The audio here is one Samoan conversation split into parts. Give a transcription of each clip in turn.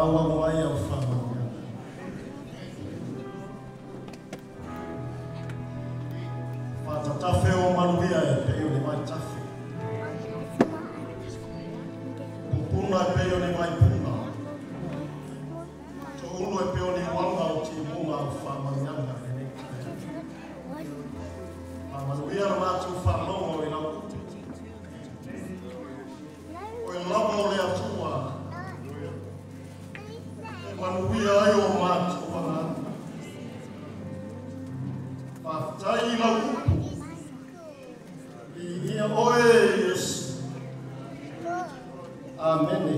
Faaauau mai au faamanuiaga. Faatatafe o manuia e pei o ni vaitafe. Pupuna e pei o ni vaipuna. Toulu e pei o ni uaga o timuga au faamanuiaga i lenei taeao. Faamanuia le matou faalogo i lau upu. O e lava o le Atua e manuia ai o matou agaga. Faafetai i lau upu. Viia oe Iesu. Amene.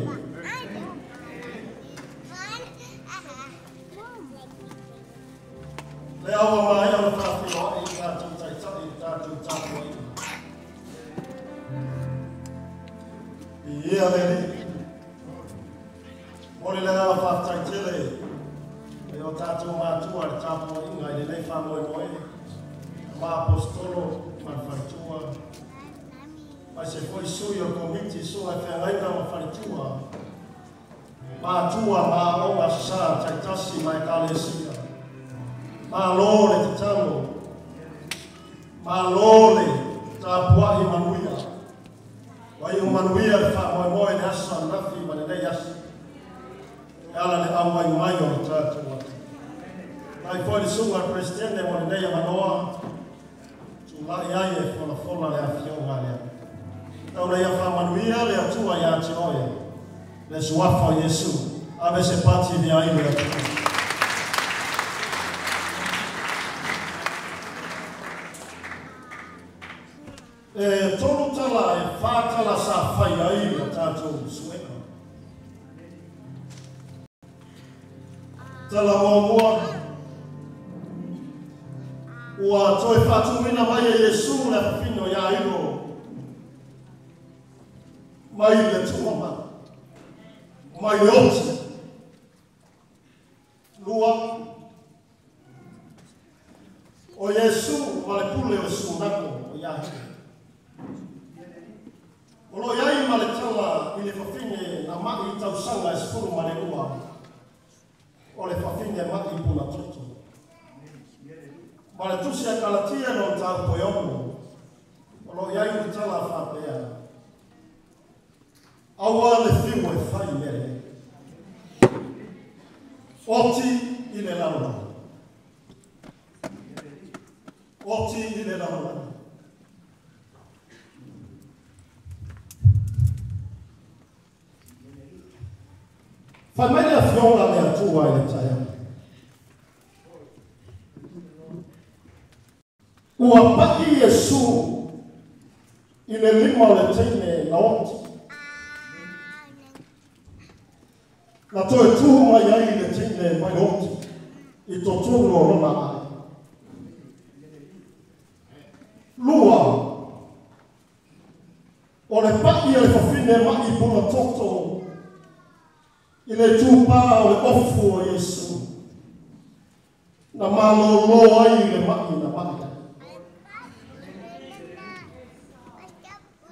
Le aua mai o le faafeiloai i tatou taitai i tatou tapuaiga. Viia le Alii. Momoli le agaga faafetai tele i o tatou matua i le tapuaiga i lenei faamoemoe, ma apostolo ma le faletua, aemaise foi sui o le komiti, susuga i feagaiga ma faletua, matua ma aoga sa taitasi ma ekalesia. Malo le tatalo, malo le tapuai manuia. Ua iu manuia le faamoemoe le aso ananafi ma lenei aso. E ala le auai mai o le tatou Atua. Faafetai foi le susuga i le Peresetene mo lenei avanoa, tulai ai e folafola le afioga a le Alii. Tau ina ia faamanuia le Atua ia te oe, le suafa o Iesu, ave se pati vea ai le Atua. E tolu tala e fa tala sa fai ai le tatou suega. Tala muamua, ua toe faatumuina mai e Iesu le afafine o Iairo mai le tuuga mai le oti. Lua, o Iesu ma le pule o le sunako o Iairo. O lo o i ai ma le tala i le fafine na mai i tausaga e 12, o le fafine mai puna toto. Ma le tusi a Kalatia no mataupu e 6, o lo o i ai le tala faapea, aua le fiu e fai mea lelei, oti i le lalolagi. Oti i le lalolagi. Fai mai le afioga le Atua i le taeao. Ua pai Iesu i le lima o le teine na oti. Na toe tuhu mai ai le teine mai le oti i totonu o lona ai. Lua, o le pai o le fafine mai puna toto i le tupā o le ofu o Iesu, na malolo ai le mai na mai ai.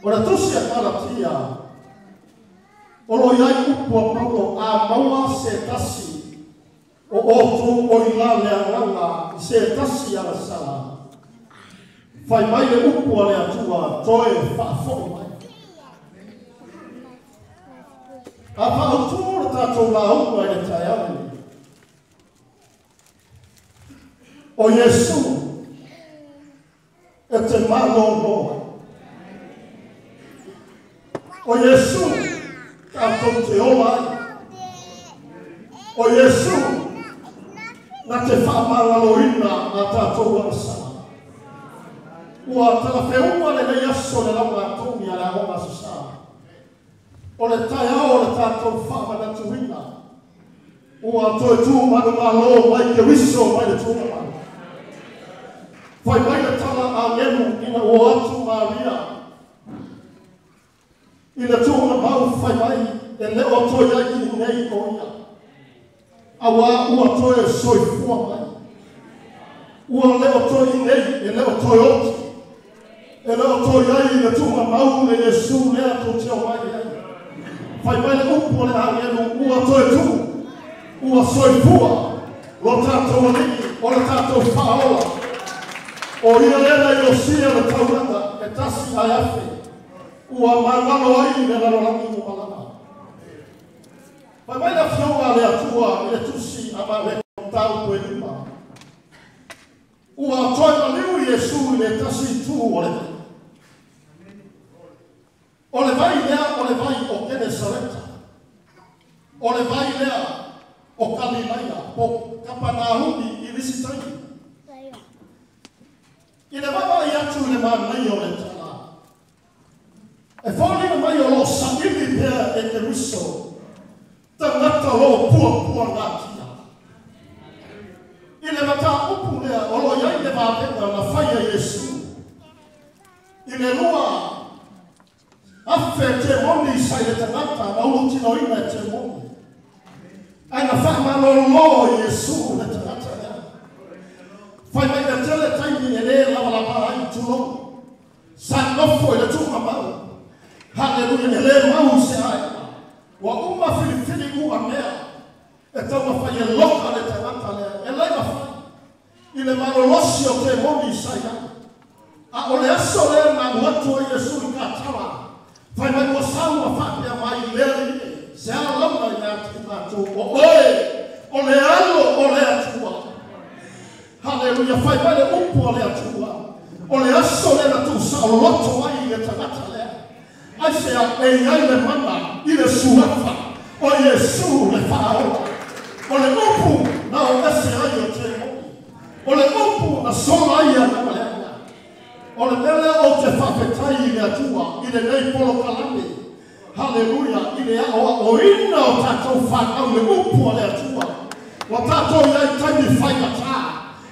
O le tusi a Kalatia, o lo o i ai upu a Paulo, a maua se tasi o outou o i la le agaga i se tasi agasala, fai mai le upu a le Atua, toe faafoi mai. A faautu le tatou lauga i le taeao lenei, o Iesu e te malolo ai. O Iesu tatou te ola ai. O Iesu na te faamagaloina a tatou agasala. Ua talafeuma lenei aso le lauga togi a le aoga Aso Sa. O le taeao o le tatou faamanatuina, ua toe tu manumalo mai Keriso mai le tuuga mai. Fai mai le tala agelu ina ua atu Maria i le tuuga mau, fai mai e le o toe ai i nei o ia. Aua ua toe soifua mai. Ua le o toe i nei, e le o toe oti. E le o toe ai i le tuuga mau le Iesu lea tou te omai ai. Fai mai le upu o le agelu, ua toe tu. Ua soifua lo tatou Alii o le tatou Faaola. O ia lea na iosia le taulaga e tasi ae afe. Ua magalo ai le lalolagi ua malaga. Fai mai le afioga a le Atua i le tusi a Mareko mataupu e 5. Ua toe maliu Iesu i le tasi itu o le vai. O le vai lea o le vai o Kenesareta. O le vai lea o Kalilaia po Kapanahumi i lisi taimi. I le vaavaai atu i le manaia o le tala. E foliga mai o loo saili pea e Keriso tagata o loo puapua natia. I le mataupu lea o loo iai le vavega na faia Iesu. I le 2,000 temoni sa i le tagata na ulutinoina e temoni. Ai na faamalolo Iesu le tagata lea. Fai mai le tele taimi e lē lavalava ai tulou. Sa nofo i le tuugamau. Haleluia, e lē mau se aega. Ua uma filifili ua mea. E taumafai e loka le tagata lea. E lai mafai. I le malolosi o temoni sa i ai. A o le aso lea na alu atu ai Iesu i Katala. Fai mai ua sau ma faapea mai le Alii e. Se a launa ia te tatou o oe. O le alo o le Atua. Haleluia, fai mai le upu o le Atua. O le aso lea na tuusaoloto ai le tagata lea. Ai se a e iai le mana i le suafa o Iesu le Faaola. O le upu na o ese ai o temoni. O le upu na sola ai ana leaga. O le mea lea ou te faafetai i le Atua i lenei polokalame. Haleluia, i le aoaoina o tatou fanau le upu a le Atua. Ua tatou iai taimi faigatā.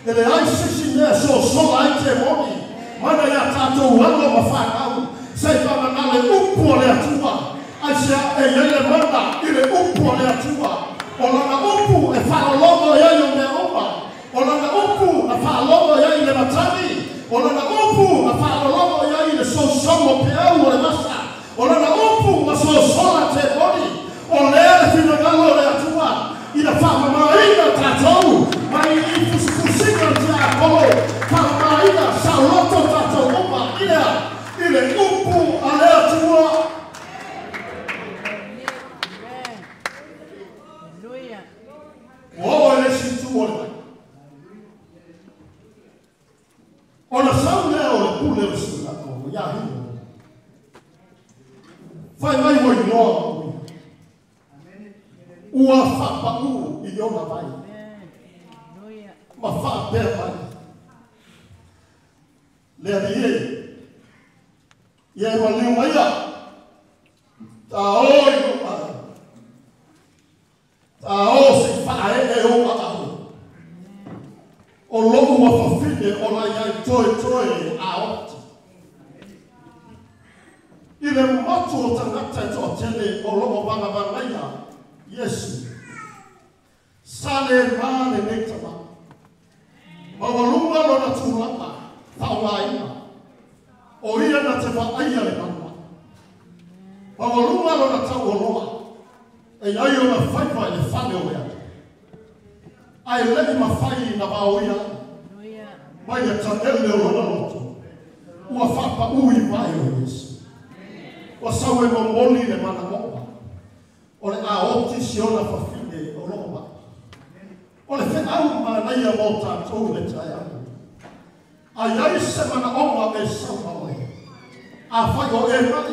E leai se isi mea sosola ai temoni. Mana ia tatou alo ma fanau. Se vagana le upu a le Atua. Ai se a e iai le mana i le upu a le Atua. O lana upu e faalologo ai o mea uma. O lana upu na faalogo ai le matagi. O lana upu na faalologo ai le sosogo o peau o le vasa. O lana upu na sosola temoni. O lea le finagalo o le Atua. Ina faamamaina tatou mai i fusifusiga o tiapolo. Faamamaina saoloto tatou uma i lea. I le upu a le Atua. Ua oo i le isi itu o le vai. Ona sau lea o le pule o le sinagoga ia Hilo. Fai mai ua iloa o ia. Ua faapau i ona vai. Ma faapea mai. Le Alii e. Ia e maliu maia. Ta o i lou ai. Ta o se i faaee o aau. O lou mafafine o lai ai toe toe a oti. I le motu o tagata e toatele o loo vagavagaia Iesu. Sa le ma lenei tama. Maualuga lona tulaga faaaogaina. O ia na te vaaia le manua. Maualuga lona taualoa. E iai ona faiva i le fale o le Atua. Ae le'i mafai na vaoia ai. Mai le taele o lona loto. Ua faapau i vae o Iesu. Ua sau e momoli le manaoga. O le aoti si ona fafine o loo mai. O le feau manaia mo tatou le taeao. Ai ai se manaoga e sau ma oe. Afai o e mai,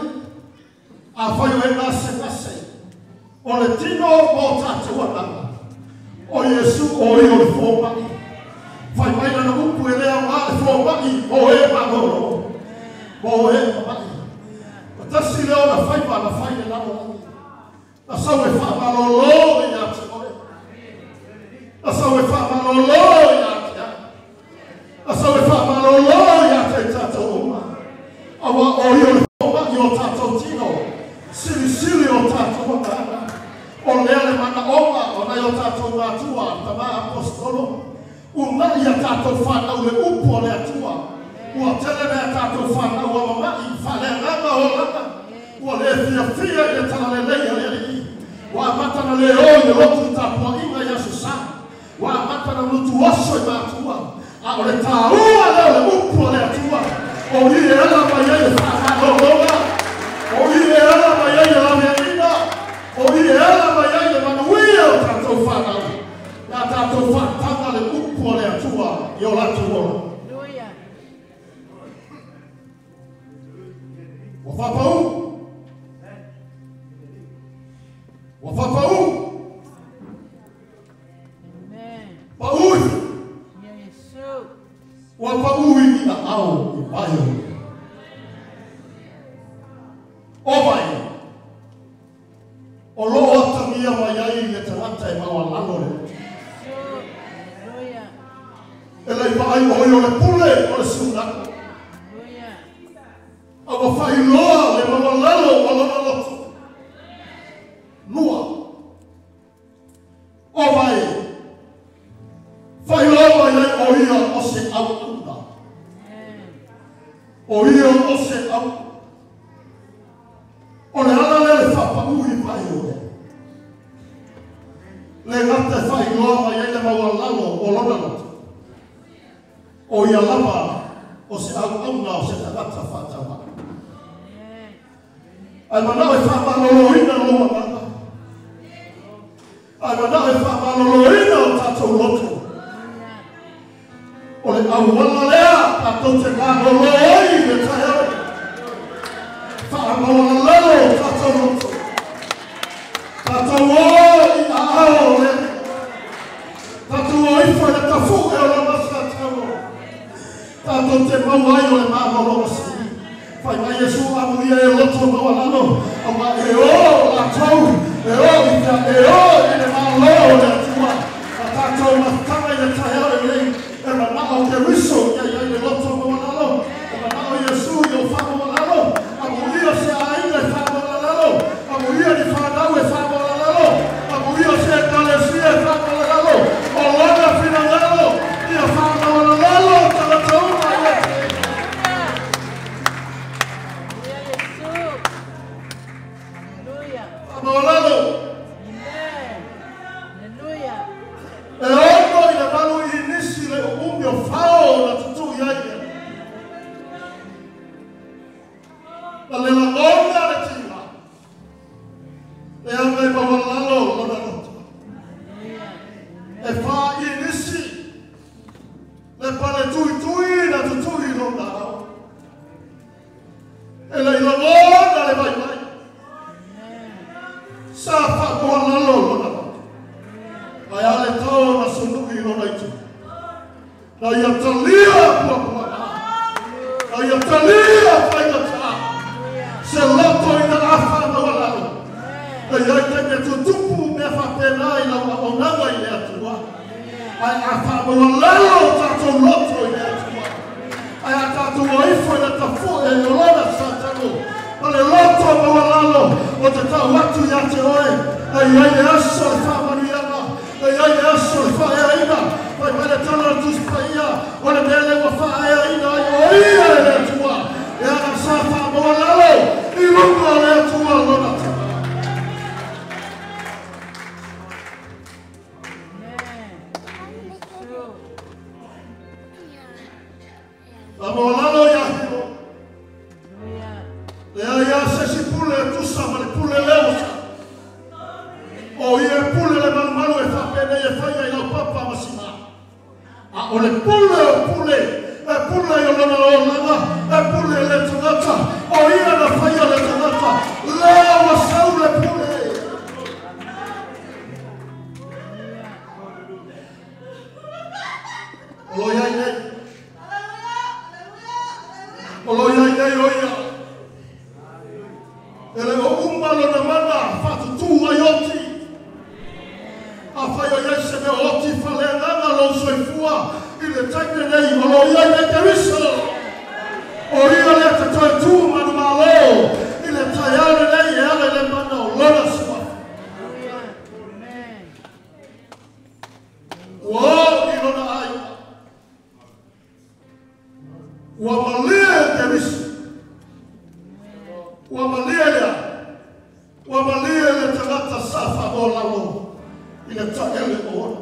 afai o e gasegase. O le tino mo tatou agaga. O Iesu o ia o le fomai. Fai mai lana upu e le aoga le fomai mo e malolo. Mo e mamai. O tasi lea ona faiva na fai le lalolagi. Na sau e faamalolo ia te oe. Na sau e faamalolo ia te au. Na sau e faamalolo ia te tatou uma. Aua o ia o le fomai o tatou tino. Silisili o tatou agaga. O lea le manaoga o nai o tatou matua, tama apostolo. Unai ia tatou fanau le upu o le Atua. Ua tele mea tatou fanau a mamai, faaleagaga o olaga. Ua le fiafia i le talalelei a le Alii. Ua amata na le o i le lotu i tapuaiga faamalutu oso i matua. A o le tāua lea o le upu a le Atua. O i e ala mai ai le faamalologa. O i e ala mai ai le laveaiga. O i e ala mai ai le manuia o tatou fanau. Ia tatou faataga le upu a le Atua i o latou ola. Ua faapau. Ua faapau. Pau i. Ua pau i ni ao i vai o. O vai. O loo atangia mai ai le tagata e maualalo le. E lei vaai o i o le pule o le sunako. A ua faailoa le maualalo o lona loto. Lua. O vai. Faailoa mai ai o ia o se auauna. O ia o se auauna. O le ala lea le faapau i vai o ea. Le gata e faailoa mai ai le maualalo o lona loto. O ia lava o se auauna o se tagata faatauvaa. Ai manao e faamaloloina lou agaga. Ai manao e faamaloloina o tatou loto. O le auala lea tatou te malolo ai le taeao. Faamaualalalo o tatou loto. Tatou o i aao le. Tatou o ifo i le tafu'e o lona satalo. Tatou te maua ai o le malologa sili. Fai mai Iesu amuia e loto maualalo. Aua e o latou, e o i te, e o i le malo o le Atua. A tatou mafutaga i le taeao lenei. E manao Keriso ia iai le loto maualalo. E manao Iesu i o faamaualalo. Amuia se aiga e faamaualalo. Amuia ni fanau e faamaualalo. Amuia se ekalesia e faamaualalo. O lona finagalo ia faamaualalalo tagata uma ia te. Faamaualalo. E ono i le valu i nisi le uumi o fao na tutū i ai ea. Na le lagona le tiga. Le aga e maualalo lona loto. E wha i nisi le pale tui tui na tutū i lona ao. E lei lagona le vai vai. Sa whaamaualalo lona loto. Ai ale tau na sunui lona itu. Na ia talia puapuaga. Na ia talia faigata. Se loto i na afa maualalo. Na ia i taime tutupu mea whapena i lau aonaga i le Atua. Ai a whaamaualalo tatou loto i le Atua. Ai a tatou oifo i le tafu'e i o lona satalo. O le loto maualalo o te tau atu ia te oe. Ai ai le aso le whaamanuiaga. Ai ai le aso le whaeaina. Fai mai le tala o Tusi Paia. O le mea le ua whaeaina ai o ia e le Atua. E ana sa whaamaualalo i luga o le Atua lona tama. Whaamaualalo ia hilo. Le ai a se si pule e tusa ma le pule leo sa. O ia e pule le malumalu e whapene e whaia i lau papa ma sina. A o le pule o pule, e pule i o lona olaga, e pule le tagata, o ia na whaia le tagata, lea ua sau le pule. O lo iai nei. O lo iai nei o ia. E le o uma lona mana whaatutū ai oti. A whai o iai se mea oti whaleanganga lou soifua i le taime nei o lo iai nei Keriso. O ia lea te toe tū manu malo i le taeao lenei e ala i le mana o lona suafa. Ua o i lona aiga. Ua malie Keriso. Ua malie lea. Ua malie le tagata sa whaamaualalo i le taele o ona.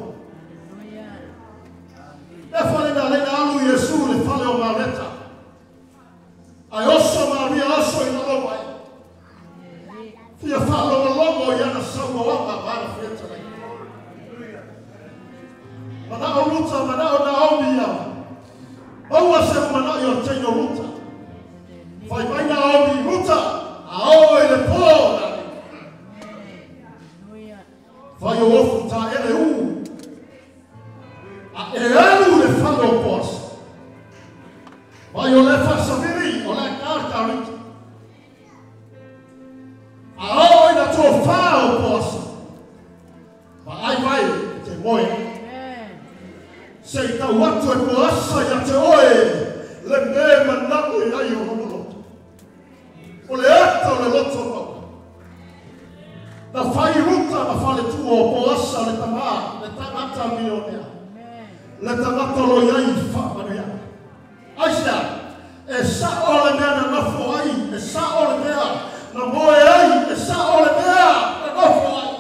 Fai o ofu ta ele u. A e alu le fale o Poasa. Vai o le faasavili o le karita. A o ina tofā o Poasa. Ma ai vai te moe. Se i tau atu e Poasa ia te oe le me manao i ai o lona loto. O le ata o le loto mau. Na fai ruta ma fale tua o Poasa le tamā, le tangata milionea. Le tangata lo iai whaamanuia. Aisea, e sa o le mea na nofo ai, e sa o le mea na moe ai, e sa o le mea na nofo ai.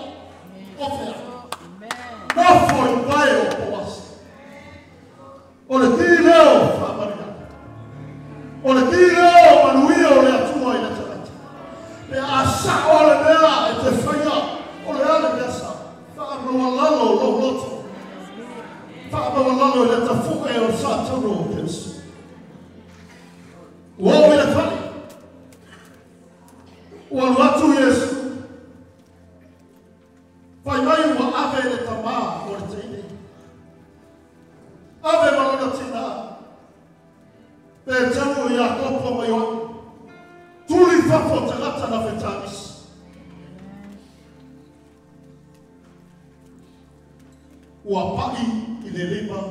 O fea, nofo i pae o Poasa. O le ti leo whaamanuia. O le ti leo manuia o le atua i le tangata. Pe a sa o le mea e te whaia, o le ale mea sa, whaamaualalo lou loto. Whaamaualalo i le tafu'e o sa tauro o Keriso. Ua o i le fale. Ua alu atu Iesu. Fai mai ua ave le tamā o le teine. Ave ma lona tinā. Pe telu i Iakopo ma Ioane. Tuli fafo tagata na fetāgisi. Ua pa'i i le lima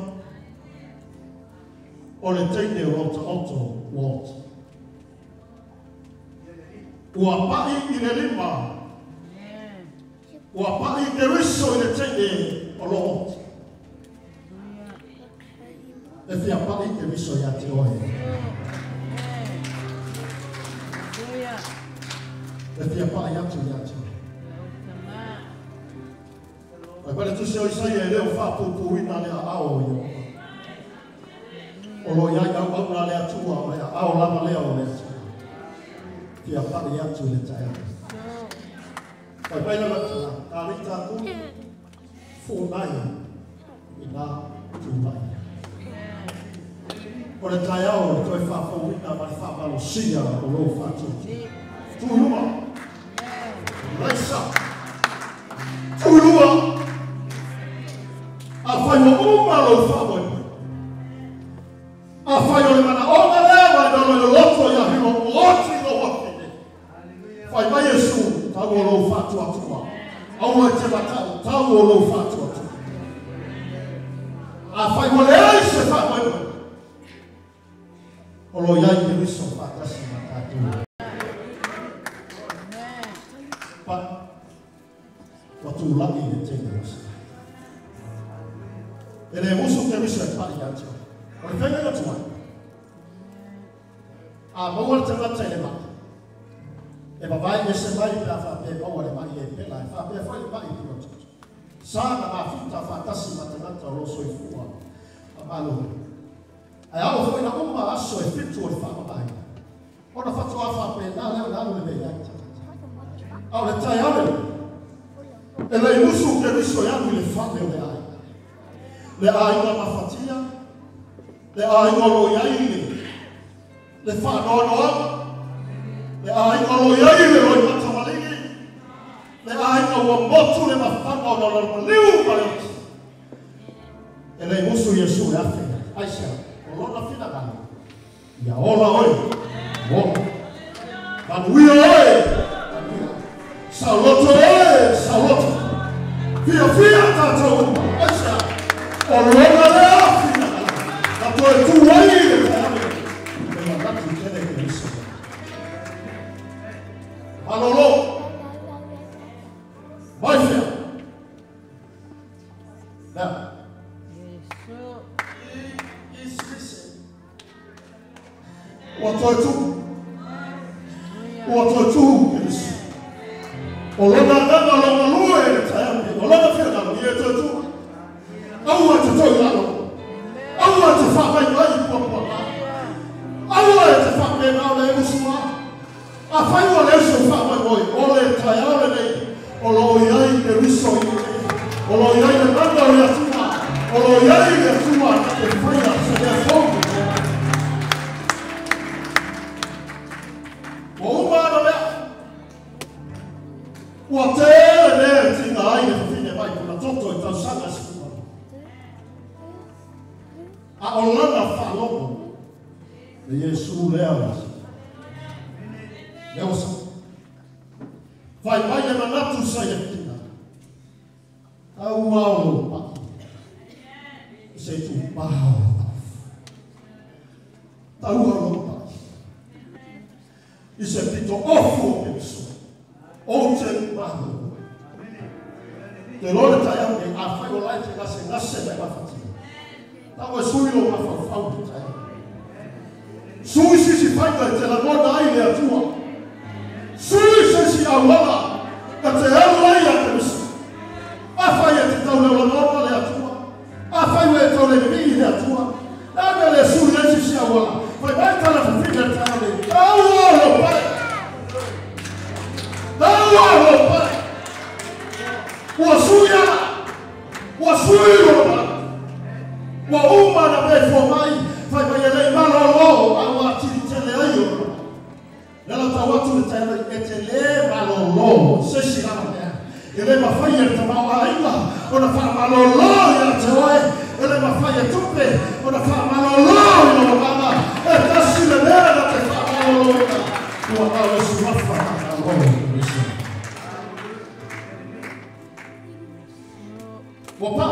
o le teine o lo taoto ua ota. Ua pa'i i le lima. Ua pa'i Keriso i le teine o lo ota. E fia pa'i Keriso ia te oe. E fia pa'i atu ia te oe. Ai pale tusi o Isaia e leo whāpūpūina le a ao i o. O lo iai au au na le atua o le ao lava lea o le atua. Fia pa'i atu le taeao. Pai pai lava tala, tā rei tātou, fōnai i nā tūlai. O le taeao o le toe whāpūina ma le whāmalosia o lou whātuatua. Tūlua, laisa, tūlua, a whai o uma lou whāmoe. A whai o le mana onga lea mai na loi loto ia hilo oti lo wahine. Whai mai Iesu, tau o lou whātuatua. Aua e te matau, tau o lou whātuatua. A whai o le ai se whāmoe. O lo iai Keriso whātasi ma tātou. Pa, ua tūlagi le teine o sa. E le musu Keriso e pa'i ia te. O le whenga atu ai. A maua le tangata i le mai. E mawai e se mai pe a whapea maua le mai e pela. E whapea whai le mai i pino toto. Sa na mawhita whātasi ma tangata o lo soifua. A malo. Ai ao foi na uma aso e fitu o le whaamamai. Ona whatua whapea nā leo nā le mea i tangata. Au le tai ale. E le musu Keriso e alu i le whale o le aiga. Le aiga mawhatia. Le aiga lo iai le whaanoanoa. Le aiga lo iai le roi matamaligi. Le aiga ua motu le mawhanga o na maliu ma le oti. E le musu Iesu e awhea. Aisea, o lona whinagalo. Ia ola oe. Ola. Manuia oe. Manuia. Sauloto oe. Sauloto. Fia fia tātou uma. Aisea, o lona lea whinagalo. Na toe tū ai le taeao. E manatu tele Keriso. Malolo. Mai fea. Now, he is risen. Ua toe tū. Ua toe tū Keriso. O lona nana longa lue le taeao. O lona whinagalo i e toe tū. Aua te toi lalo. Aua te whāmai mai pua pua mā. Aua te whāmai nā le usua. A whai ua le usu whāmai moi. O le taeao le nei. O lo iai Keriso i le. O lo iai le nana o le atua. O lo iai le atua na te whaia se mea fou. Ua uma ana mea. Ua tele mea tinga ai le whawhine mai kona toto i tausaga 18. A o lana faalogo le Iesu lea o lea ua sa. Fai mai le manatu sa ia tina. Tau ao lou pai. Se tu pao. Tau ao lou pai. I se pito ofu o Keriso. O te malo. Te lore tai au nei, a whai o lai te ngase ngase mai mafatia. Tau e sui o mawhauwhau te tai. Sui sisi whainga i te langona ai le atua. Sui sisi auala ka te alu ai a Keriso. A whai e te tau leo langona le atua. A whai e tau le vii le atua. Ame le sui le sisi auala. Whai mai tala whawhina te au nei. Tau o lo pai. Tau o lo pai. Ua sui ala. Ua sui o lo. Ua uma na me fua mai. Whai mai e lei malolo. A ua tiri tele ai o lo. Lala tau atu le taina e te le malolo. Se si lama mea. E le mawhai e te mau ainga. O na wha malolo i a te oe. E le mawhai e tupe. O na wha malolo i lo mama. E tasi le mea na te wha malolo ina. Ua au e suafa malolo. Ua pa.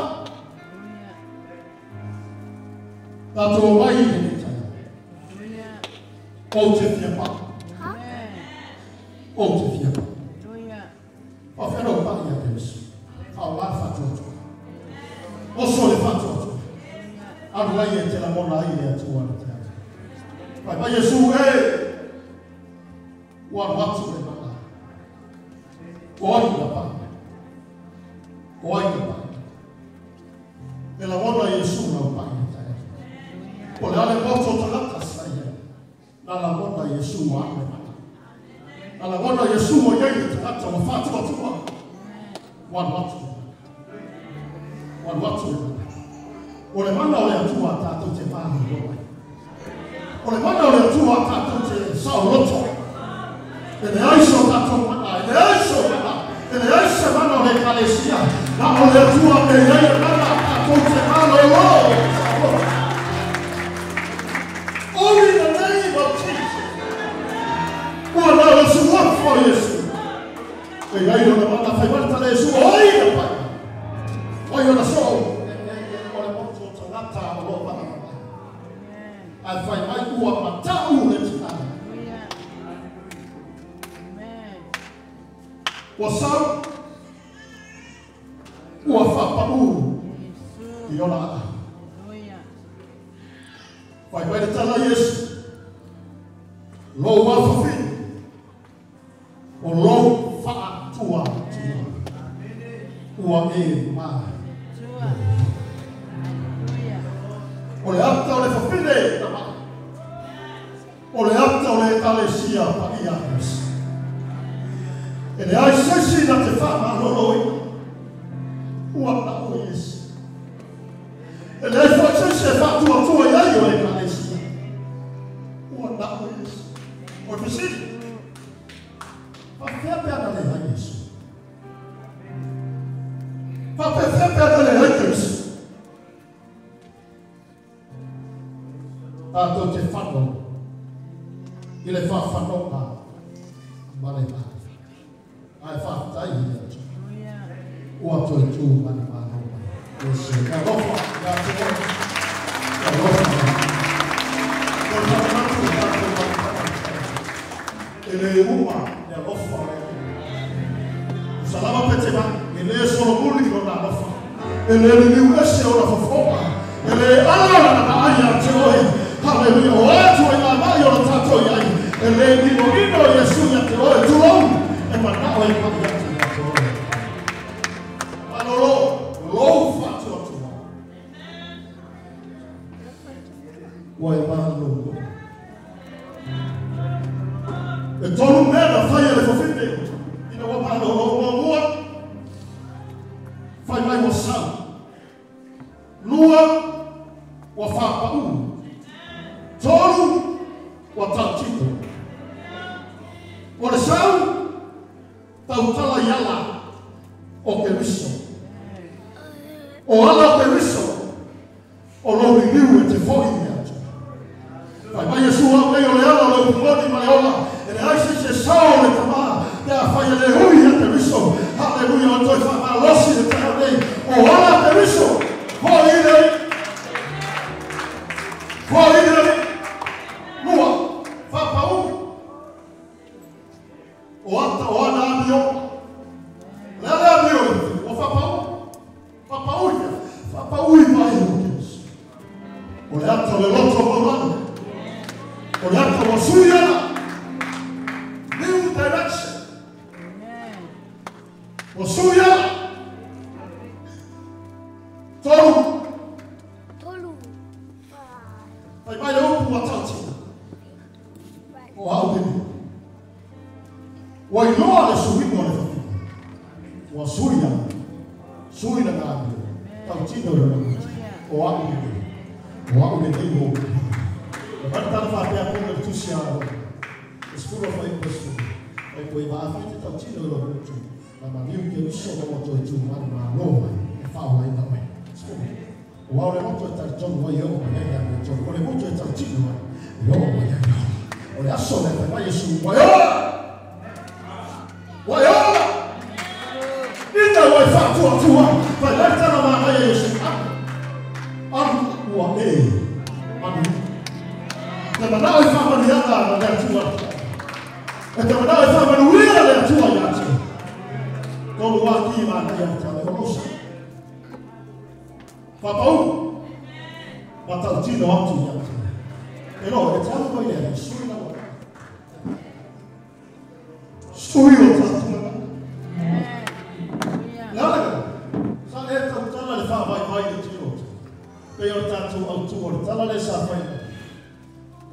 Tātou mai i le tai. O te fia pa. O te fia pa. O whenau pa ia Keriso. Whao la whatuatua. O so le whatuatua. Aru ai e te lamona ai le atua le te atu. Pai mai Iesu e. Ua aru atu le mana. O ai na pa. O ai na pa. E lamona Iesu na pa i te atu. O le ale moto tagata sa ia. Na lamona Iesu wa le mana. Na lamona Iesu o iei le tagata wa whatuatua. Wa aru atu. Wa aru atu le mana. O le mana o le atua tātou te māhuro ai. O le mana o le atua tātou te saoloto. E le aiso tātou mana, e le aiso mana, e le aiso mana o le kalesia. Na o le atua e iei e mana tātou te mālolo. Only in the name of Jesus. Ua nā le suafa o Iesu. E iei o le mana whai marta le Iesu o ai na pai. Oi o na so. O le moto tangata o lo mana mai. Ai whai mai ua matau le tina. Ua sau. Ua whapau. I ona aa. Whai mai le tala Iesu. Lou wawhawhini. O lou whaatua tua. Ua e mai. O le ata o le whawhine na mai. O le ata o le ekalesia pa ia Keriso. E le ai sesi na te whamalolo i. Ua na o Iesu. E le ai whaksese e whatuatua i ai o le ekalesia. Ua na o Iesu. O le fesili. Whawhea pea na le ai Iesu. Whawhea pea na le ai Keriso. Tātou te whano i le whawhanonga ma le māi. Ai whawhtai i le atu. Ua toi tū mani māno mai. Yesu. Ka rofa, ka te oe. Ka rofa. Ko whakamatu tātou mātanga. E le uma le alofa le. Salama pete mai. E le solomuli o nā alofa. E le liliu ese o na fofoa. E le ala na ai a te oe. Hallelujah. O atu e ngā mai o na tātou i ai. E le nino ino Iesu ia te oe. Tulou. E manao e mai atu ia te oe. Manolo. Lou whatuatua. Ua e malolo. E tolu mea na whai e le whawhine. Ina ua malolo mua mua. Whai mai wa sau. Lua wa whapau. Tolu wa tautito. O le sau, tautala iala o Keriso. O ala te riso, o lo riliu e te foi me atu. Vai mai Iesu au nei o le ala o le upumoni ma le ola, e le ai se sao le tamā, te a whai e le hui a te riso. Hallelujah, o toi whamalosi le taha nei. O ala te riso, hoi nei. Hoi nei. Lua, whapau. O ata o ana amio. Le ale amio, o whapau. Whapau ia. Whapau i mai o Kesu. O le ata o le loto maulana. O le ata o sui ana. New direction. O sui ana. Tolu. Tolu. Fai mai le upu a tautina. O au dini. Ua iloa le suiga o le fafine. Ua sui ana. Sui na ngā amio. Tautina o le loto. O au dini. O au lenei o. O mai tana whāpea pōna le tusi a o. E sefulu whai o sefulu. Ai koe maa whai te tautino i loto. Na maniu ke uso o moto e tū manu mā loa e whao ai na oe. Sefulu. O au le moto e tautonu ai o mai ai ai tonu. O le moto e tautino ai e o mai ai ai. O le aso le whai mai Yesu. Wai ola! Wai ola! Ina wai whātua tua. Whai mai tana mā mai Yesu. Aru ua e. Manu. Te manao i whamaniana na le atua. E te manao i whamanuia le atua i atu. Tolu wā ki mā nei a te olosa. Whapau. Ma tautino atu i atu. E no, e te alu mai lea, sui na wā. Sui o tātou na. Le alega, sa e tautala le whawai mai le tino. Pe o tātou autua o le tala le sa whai.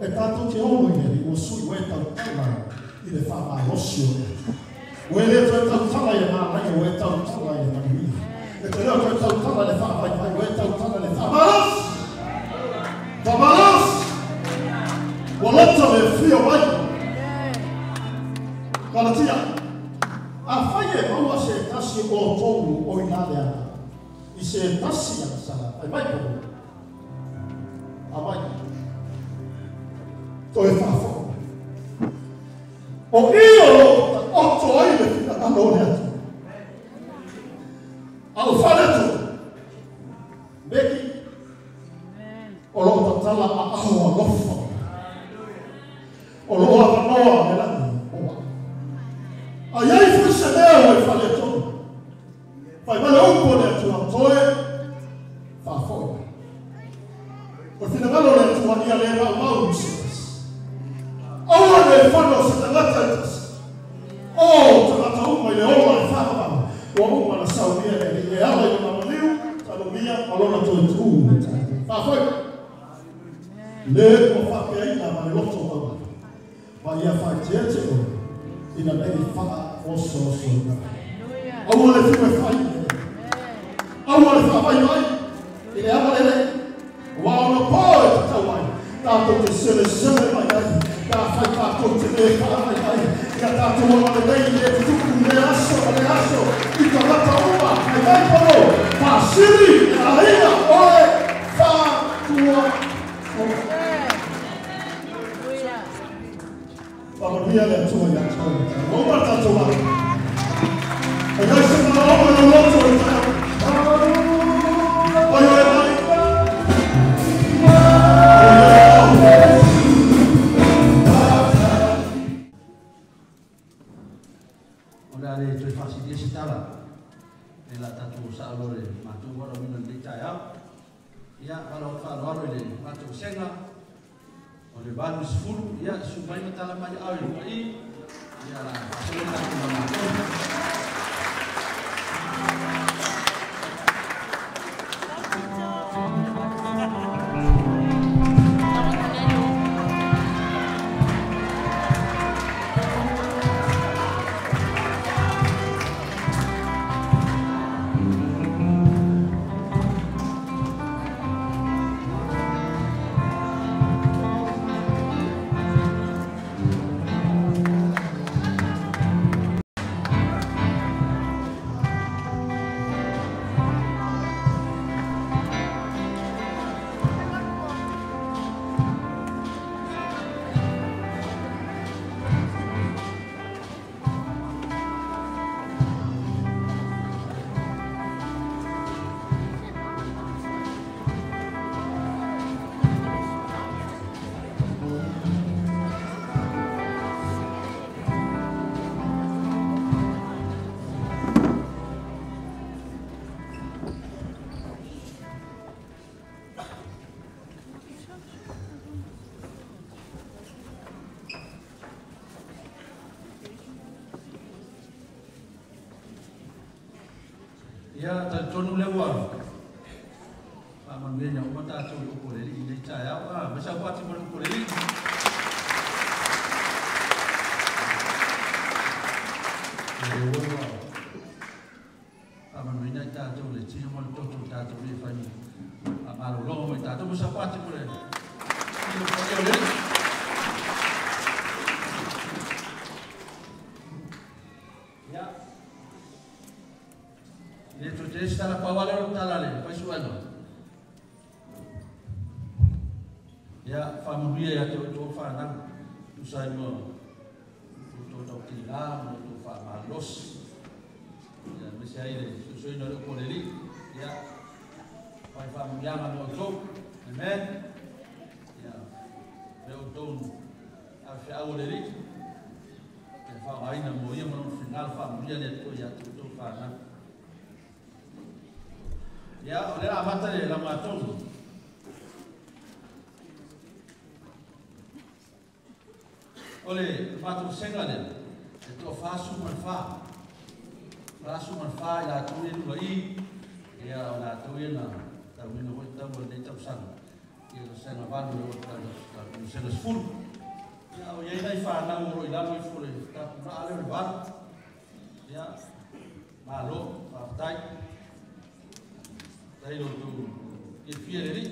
E tātou te ono i lea, ua sui ue tautala i le whamalosi o le atu. Ue le toe tautala i le mānai, ue tautala i le manuia. E te leo toe tautala le whawai, ue tautala le whamalosi. Whamalosi! Ua lota le whio mai. Kalatia, a whai e maua se tasi o tōru o i nā le ana. I se tasi ana sala, ai mai kono. A mai. Toe whawhao. O i o lo oto ai le whina ano le atu. Au whare atu. Meki. O lo tatala a aho a lofa. O lo avanoa me lani. Oa. Ai ai fui se leo e whare atu. Whai male upo le atu a toe. Whawhao. O whina ngalo le atu a ia le mau mau se. Aua le whano se tangata i tasi. O, tangata uma i le ola e whakamama. Ua uma na saunia le e ala i lona maniu, talomia, malona toe tuu. Whawhai. Le o whapeaina ma le loto maua. Ma ia whaiteete oe, ina nei whaa oso oso ina. Aua le whiu e whai. Aua le whawai mai. I le awa lele. Ua ono pō e te tau ai. Tātou te sele sele mai ai. Tā whai tātou te le whaamai ai. Ia tātou ona le nei le tutuku le aso le aso. I ta rata uma, hai mai pono. Whasiri e aina oe whātua oe. Whamanuia le atua i atua i atua. Oma tātou ai. E ngai se mana oma le loto i tātou. Oi oi mai. Ale toe faasilia se tala e la tatou saʻalo le matou valaauina lenei taeao. Ia faaloalo i le matou sega o le 80 ia su mai ma tala mai au i luga i ia la faasolo tatou ma matou. Ia talitonu le ua faamanuiaina uma tatou i upu o le Alii i lenei taeao. Mai saupati mo le upu o le Alii. Ia le ua faamanuiaina i tatou le tino ma le toto o tatou le fai faamalologa mai tatou. Mai saupati mo le tino o le Alii. Ia le toe se tala pau ale o le tala le faisuaga. Ia faamanuia ia te outou whanau, tusa ai ma outou tautila ma outou faamalosi. Ia aemaise ai le suesueina o le upu o le Alii. Ia fai faamanuiaga mo outou. Amen. Ia le outou afeau o le Alii. Ia faaaogaina mo ia ma lona finagalo faamanuia le Atua ia te outou whanau. Ia o le amata le laugatonu. O le matou sega lea, e toa 44. 44 i latou ia lua i, ia o latou ia na tauina foi tau o lenei tausaga. Ia o sega 8 o sega 10. Ia o iai nai whanau o ro i lalo ifo le tapuna ale o le 8. Ia, malo, whaafatai. Tai lo tu fiafia le ri.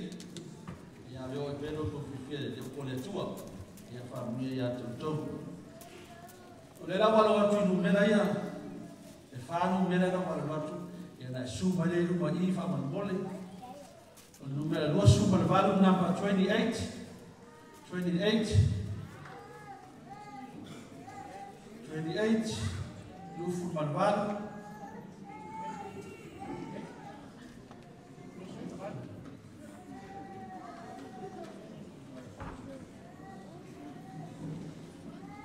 Ia avea oi pē lo tu fiafia le upu o le Atua. Ia faamanuia ia te outou. O le lau alo atu i numera ia, e 4 numera lau alo atu, ia na e su mai le luma i faamolemole. O le numera 28, number 28, 28, 28, 28.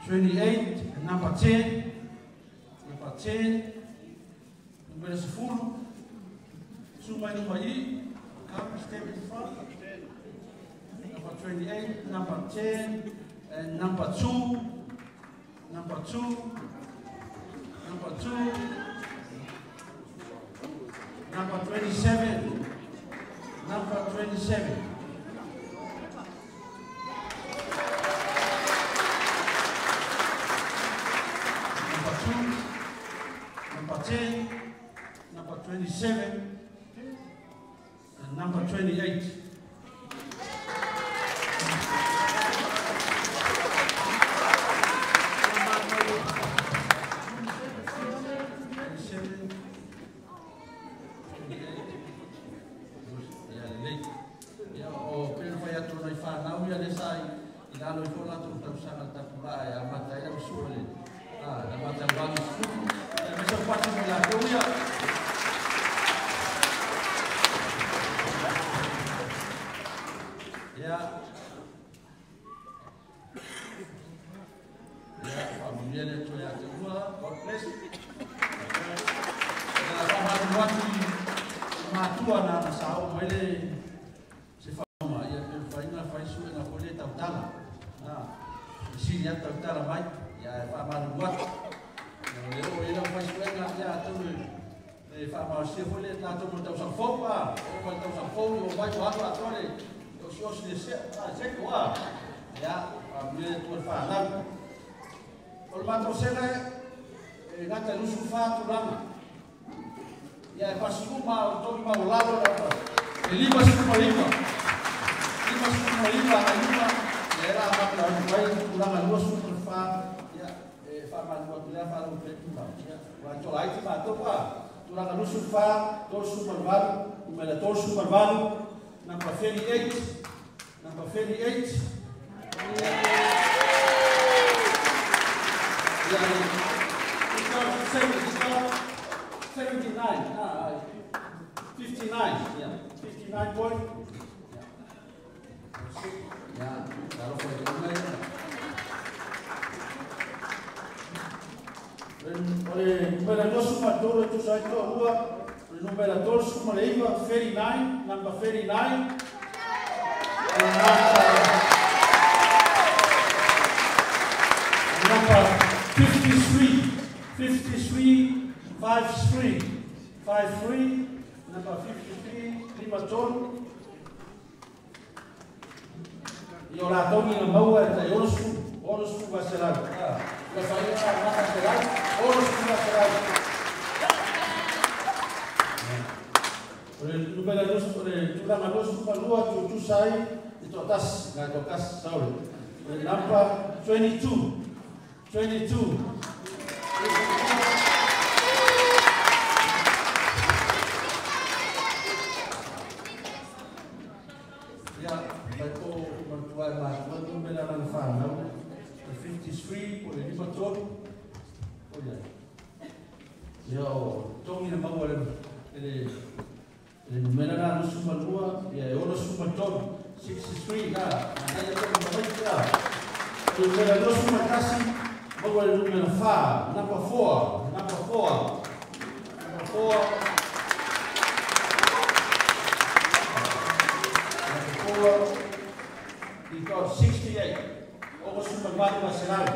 28, number 10, number 10, number 10, suma luma i, come step in front, number 28, number 10, and number 2, number 2, number 2, number 27, number 27. Number 10, number 27, and number 28. Ia o pena fai atu nai whanau ia le sai i lalo i fo latou tausaga le tapulaa e amata ai lau sua le amata le 80. Ia me sau pati mo latou ia. Ia ia faamanuia le Atua ia te ua. God bless. Ia faamalu atu i matua na sa o mai le se whaoma ia pe whainga whaisuenga fo le tautala. Sili atu tautala mai ia e faamalu atu. Ia o le o e lau whaisuenga ia atu e whaamausia fo le tatou mo tausaga fou o mai tausaga fou o mai o atu atoa le osiosi le sea seko ia faamanuia le Atua le whanau. O le matou sega e gata i 24 tulaga. Ia e pasi uma o togi mau lalo e 59. 59 a lima ia era amata atu ai tulaga 24 ia e faamalu atu lea faalo pe tulaga. Ia ua tola ai te matou tulaga 24, 38, numera 38, number 38, number 38. Ia 79, 59, yeah, 59 point. Yeah, talo foi de mai. O le numera 23 tu sai to rua, o le numera 39, 39, number 39. Number 53, 53, 53, 53, number 53, lima tolu. I o la tongi na maua e tai 60 vaselau. La whaia a mata selau, 60 vaselau. O le numera o le tulaga 22 tutusa ai i toatasi, ngai toatasi, sorry. O le number 22. 22. Ia, mai ko matua e matua numera lana whanau. The 53 po le 53. O ia. Ia o tongi na maua le numera na 22, ia e 63, 63 na. Nai e toki mamaiti la. O numera 21, maua le numera 4, number 4, number 4, number 4. Number 4, he got 68. Oko suma malu maselau.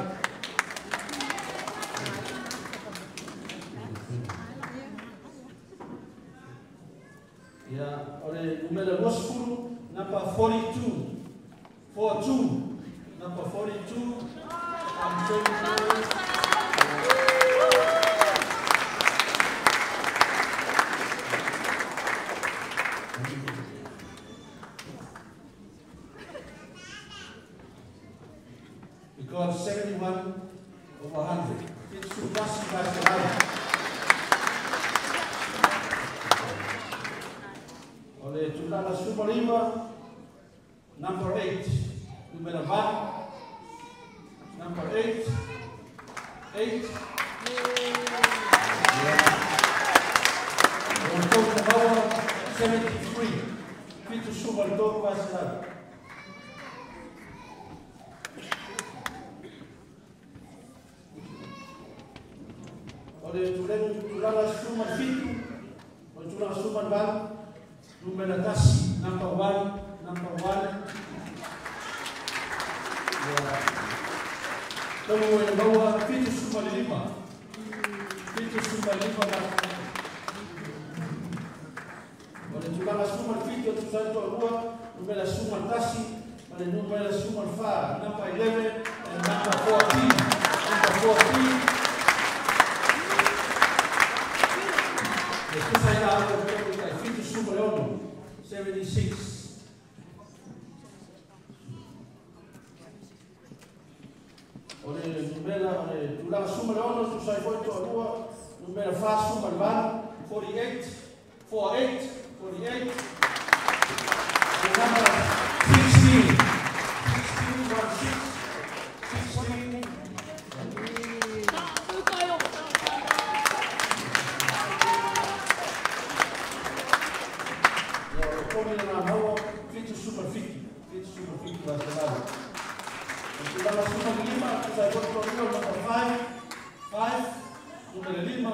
Ia, o le numera 20, number 42. 42. Number 42. I'm 22. We got 71 over 100. It's too much by O le tulaga 19, number 8, numera 8, number 8, 8. O le tolu na maua, 73, 73 vaselau. O le tulaga 17, o le tulaga 18, numera 1, number 1, number 1. Ia, talu e maua 75. 75 na. O le tulaga 17 o tusa toalua, numera 11, ma le numera 14, number 11 and number 14. Number 14. E tusa i la au o tai 76, 76. O le numera, o le tulaga 16, tusa ai foi toalua, numera 48, 48, 48, 48. And number 16, 16, 1, 6, 16. Ia, o le togi na maua, 77, 77 vaselau. O tulaga 15, tusa ai foi toalua, number 5, 5, numera 5.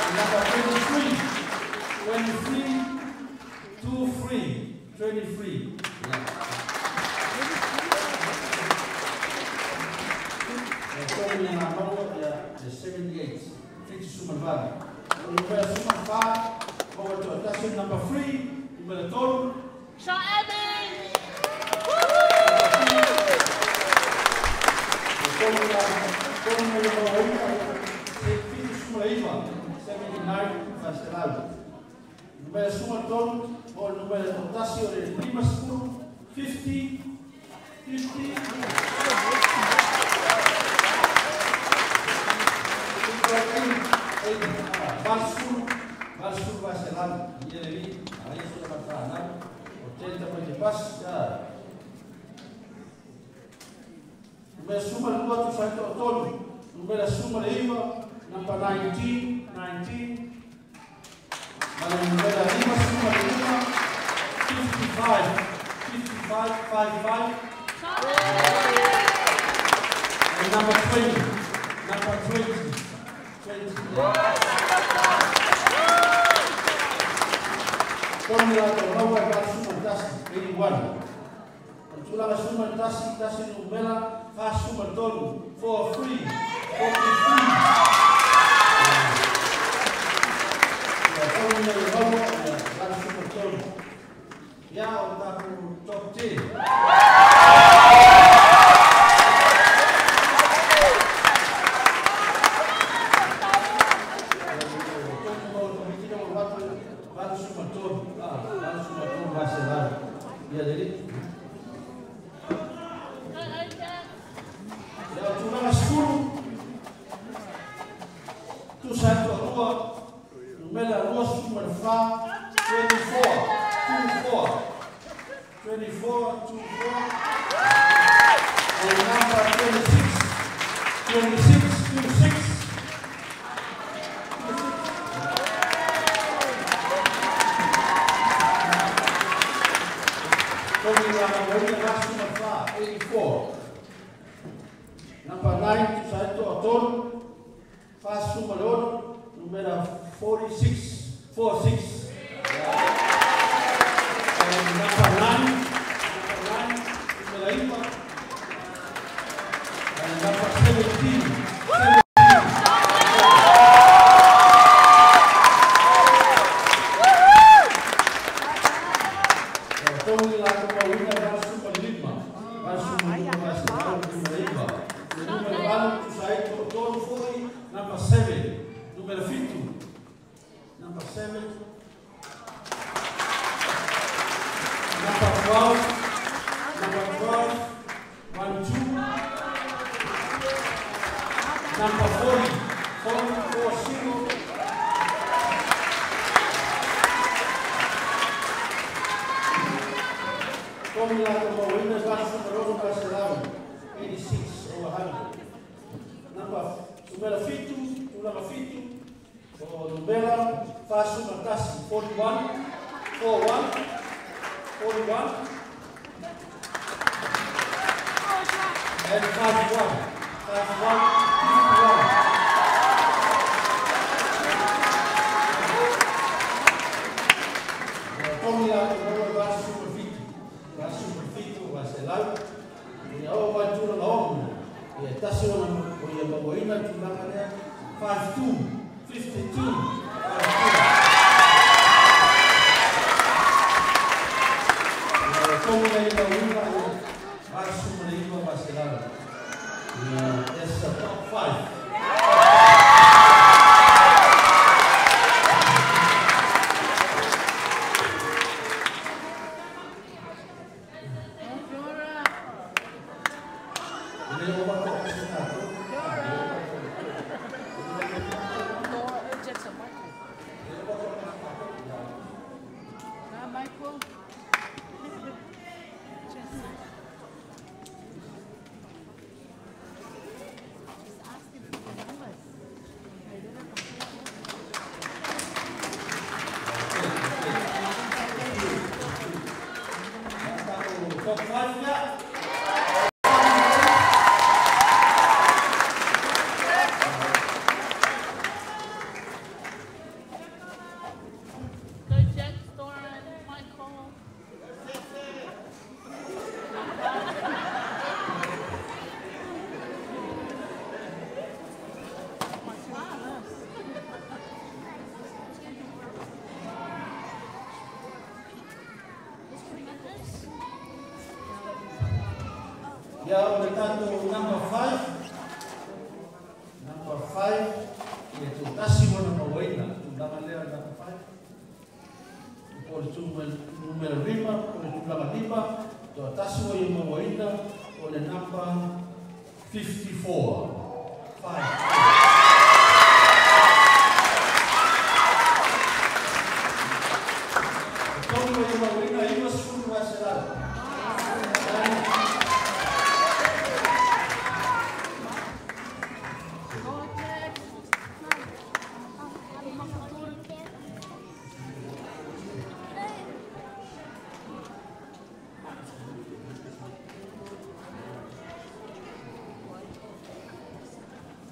And number 23, 23, 2, 3, 23. Ia, togi na maua, ia, le 78, 78. O numera 14, maua toatasi, number 3, numera 3. Sean Evans! O togi na maua, 79, 79 vaselau. Numera 13, o numera toatasi, o le 50, 50, 50. 80 vaselau. Ia le li, ai sula matana, 80 mo te pas, ya. Numera 12 tusa toatolu, numera 19, number 19, 19. Ma le numera 55, 55, 55, 55. And number 20, number 20, 20. Togi la tau maua e 81, 81. O le tulaga 11, tasi numera 43, 43, 43. Tusa ai toalua, numera 24, 24, 24, 24, 24, and number 26, 26, 26. 84. Number 9, tusa ai toatolu, 46, numera 46, 46. And number 9, numera 9, and number 17. Number 7, numero 7, number 7, number 12, number 12, 1, 2, number 40, 4, 4, 0, 86 over 100. Number numero 7, tulaga 7, o numera 41, 41, 41, 41, and 51, 51, 51. Togi la 87, 87, ia o vai tulaga 6. Ia tasi ona o ia mauaina tulaga lea 52, 52, 52. Togi la ia mauina 89 100. Ia, that's the top 5. Top 5 ya. Go Jack, Doran, Michael. Ya, o le tatou number 5. Number 5, ia tūtasi wana mauaina, tulaga lea number 5. Po o le numera 5, po o le tulaga 5, toatasi ua ia mauaina, o le number 54. 5. Togi ua ia mauaina, 90 100.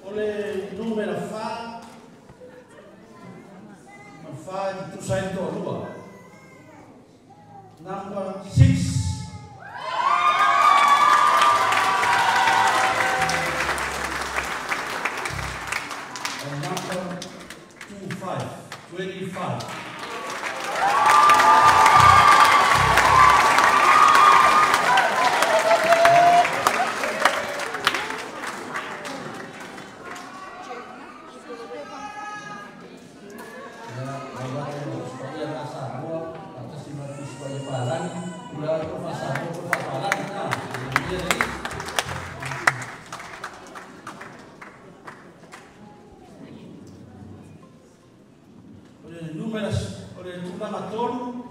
O le numera 4, 4 e tusa ai toalua. Number 6. And number 25, 25. numera o le tulaga tolu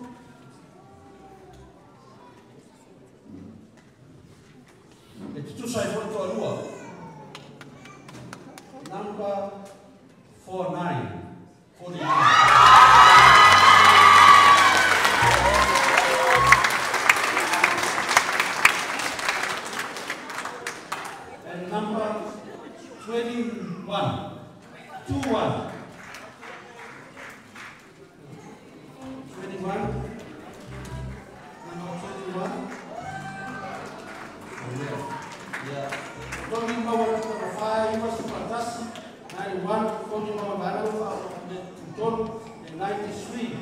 e tutusa ai foi toalua. Number 49. 49. And number 21. 21. 21. Number 21. Oh, yeah. Yeah. Togi maua tulaga 5, 91, togi maua valu, tolu, and 93.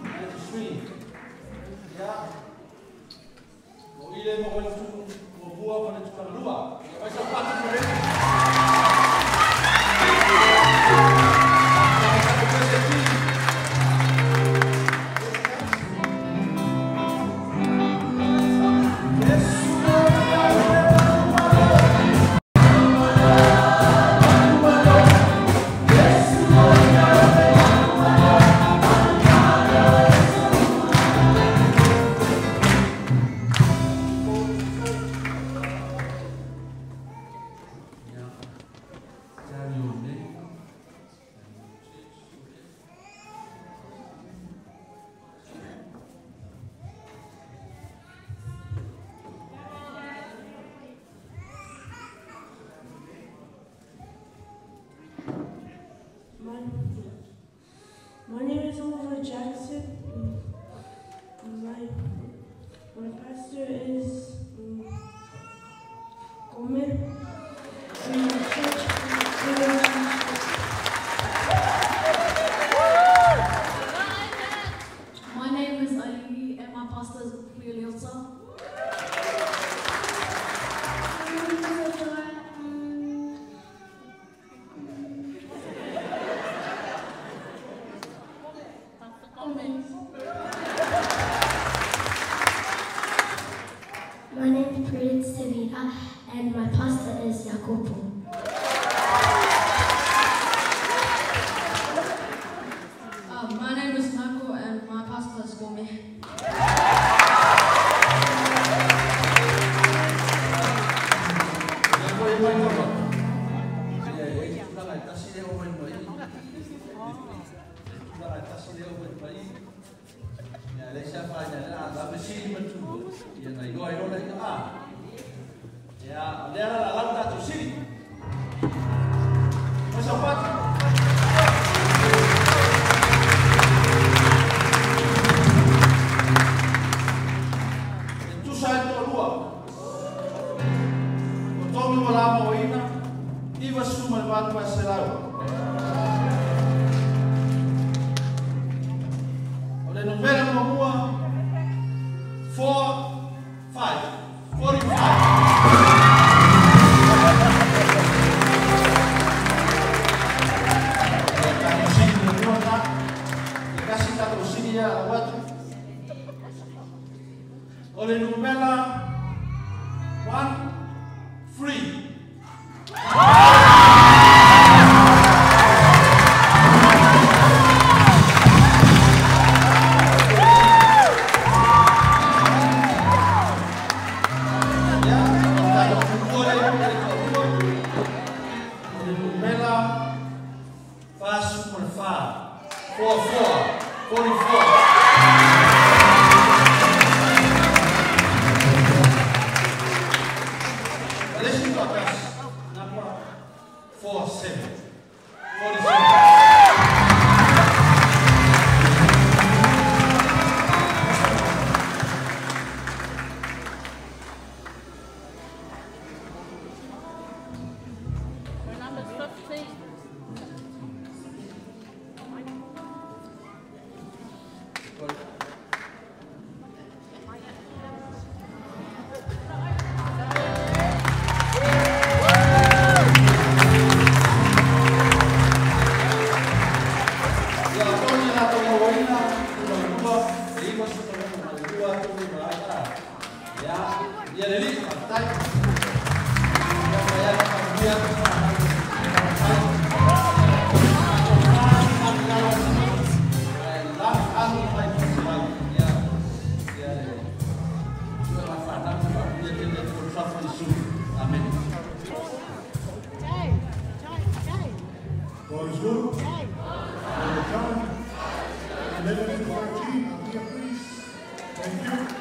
93. Yeah. O ile mo tu mo bua pa le tulaga lua. Ia vai sa patu mo le. My name is Oliver Jackson. My pastor is Gomer. And my church is My name is Ali and my pastor is Puliota. My name is Prudence Tavita and my pastor is Jacopo. My name is Michael and my pastor is Gome. O le numera 1 3. Number 10, 11 to 14, up here please. Thank you.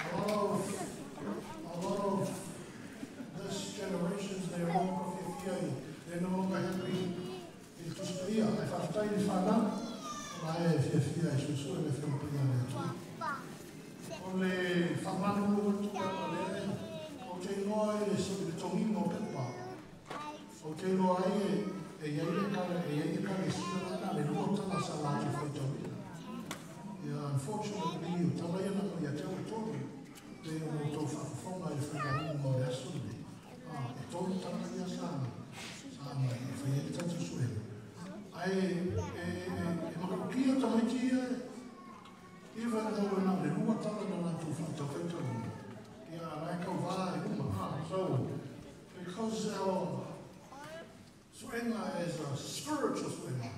A lot of this generations, they are no longer happy. Unfortunately, so, because our suenga is a spiritual suenga,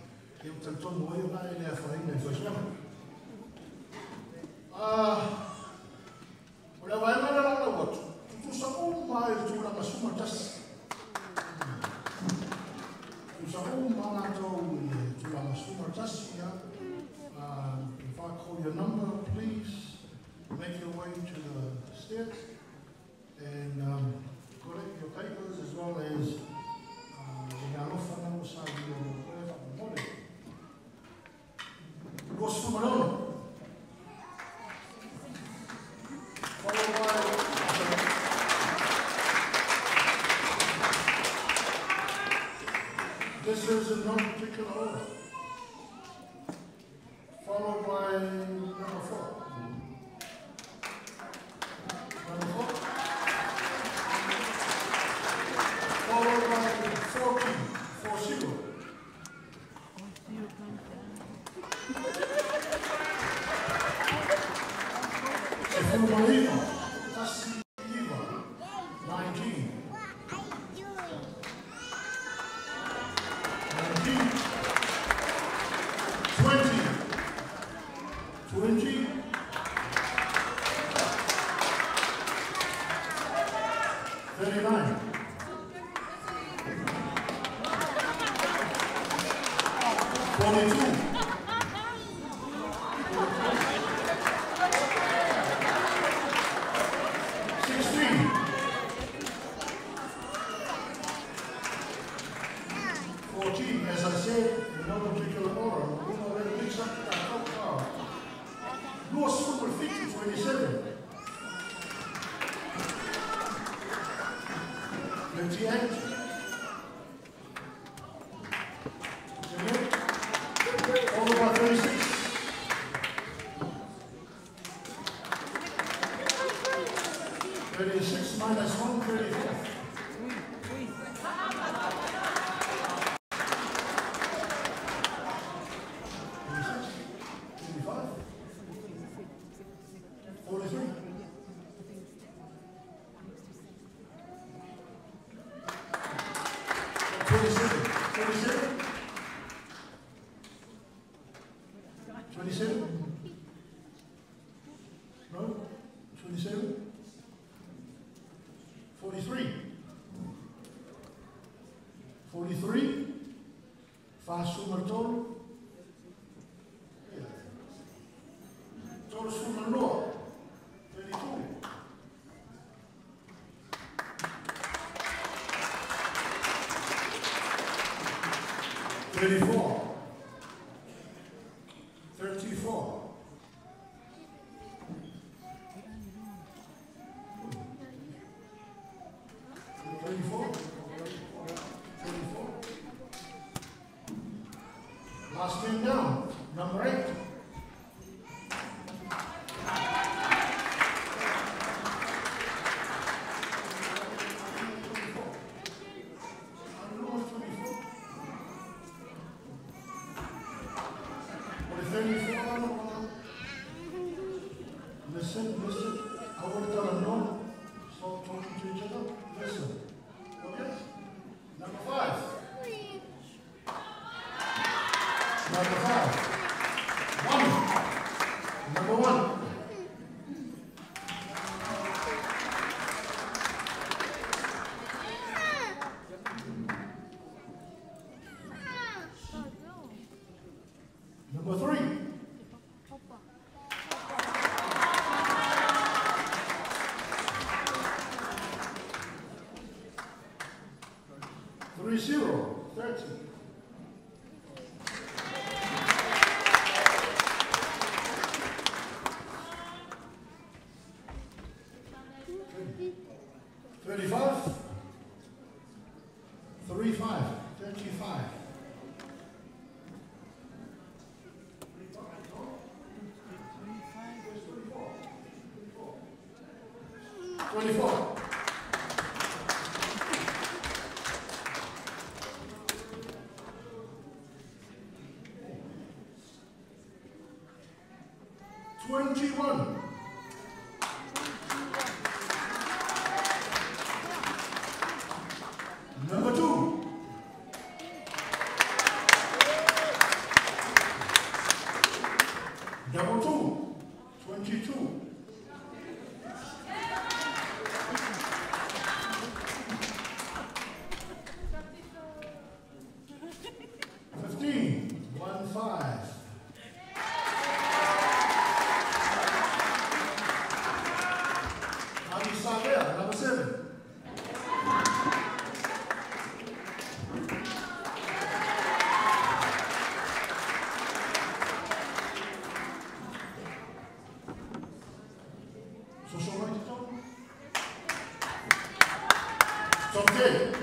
if I call your number, please make your way to the stairs and collect your papers as well as the followed by this is in no particular order, followed by number 4. Number 4. Followed by 14, 40. 19. 20. 20. 39. 42. 16. 14, as I said, in no particular order. 27. 28. Followed by 36. 36 minus 1, 34. 36, 35, 44. 43. 32. 32. 34. 34. 34. 34. Last 10 down, number 8. Listen, listen. I want to tell them no. Stop talking to each other. Listen. Okay? Number 5. Number 5. 1. Number 1. Number 3. 30, 30. 35. 35. 35. 24. 21. Number 2. Double 2. 22. 15. 1 5. Number 7. Social right top? Top 10.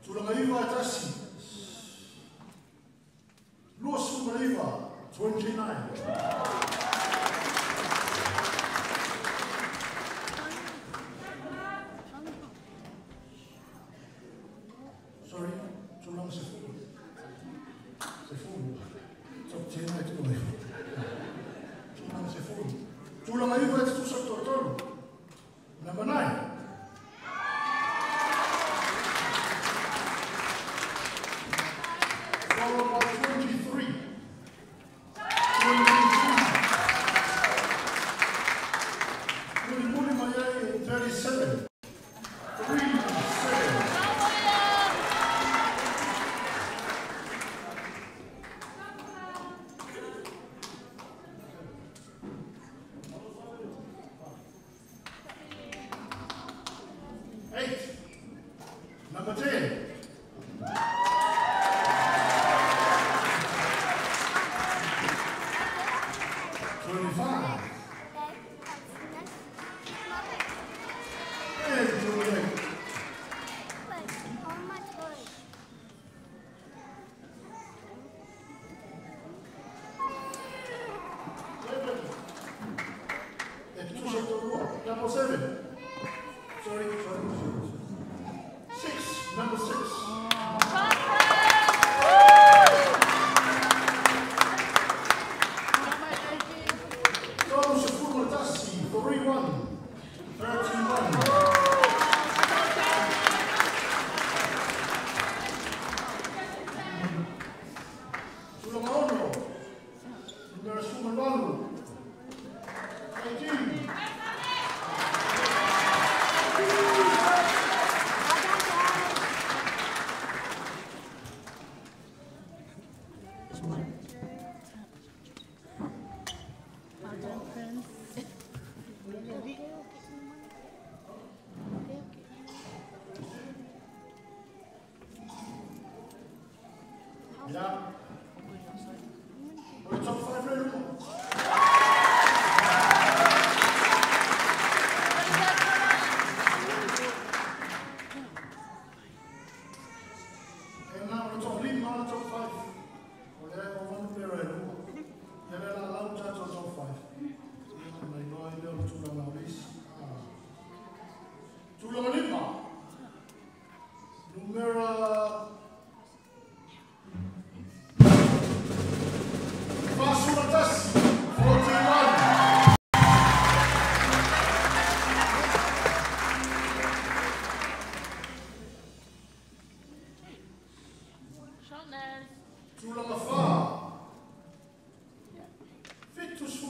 Tulaga tasi. 29. 29. Sorry, tulang sefulu. Sefulu. Top 10 ay tulang. Tulang sefulu. Tulaga tusa totolu. Number 9. Followed by 23. 23.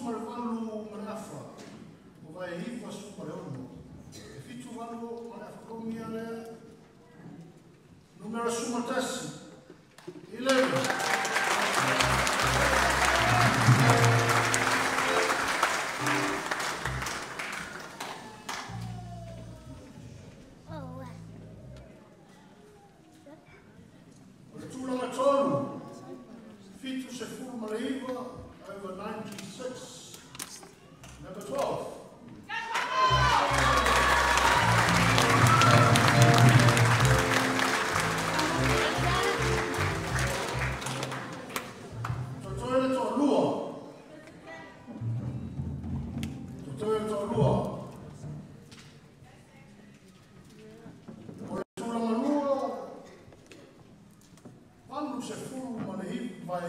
Ma le afa, o vai iva su ma le ono. E fitu valu ma le afa komia le numera sumatasi. 11. O le tulaga tolu, 79 over 96, number 12. Totoe le toalua. Totoe le toalua. O le tulaga lua, 89 vai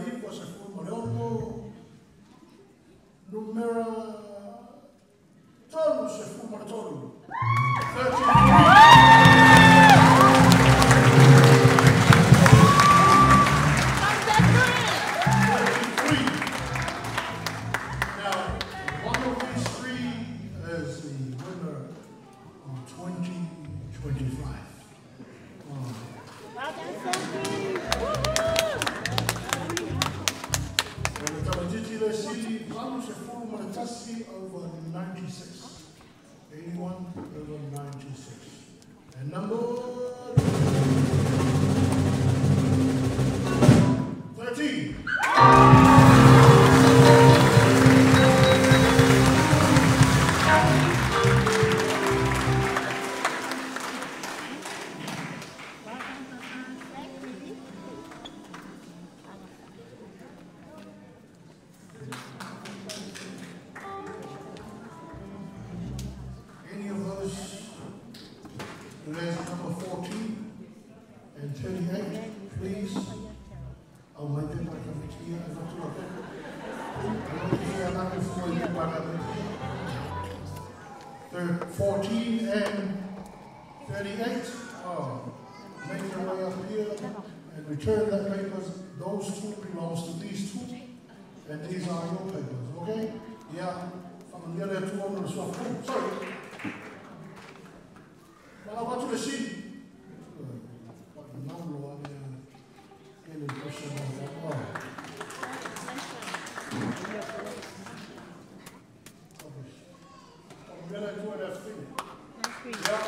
96, numera 33. 33. Now, one of these three is the winner of 2025. Oh. O le tamatiti le sili, 81 over 96. 81 over 96. And number 13. Any of those who has number 14 and 38, please. I'll make it like a here and not to look. 14 and 38. Oh, make your way up here and return that papers. Those two belongs to these two, and these are your papers, okay? Yeah. From the other two on the soft. Oh, sorry. Well, to the sea. Yeah.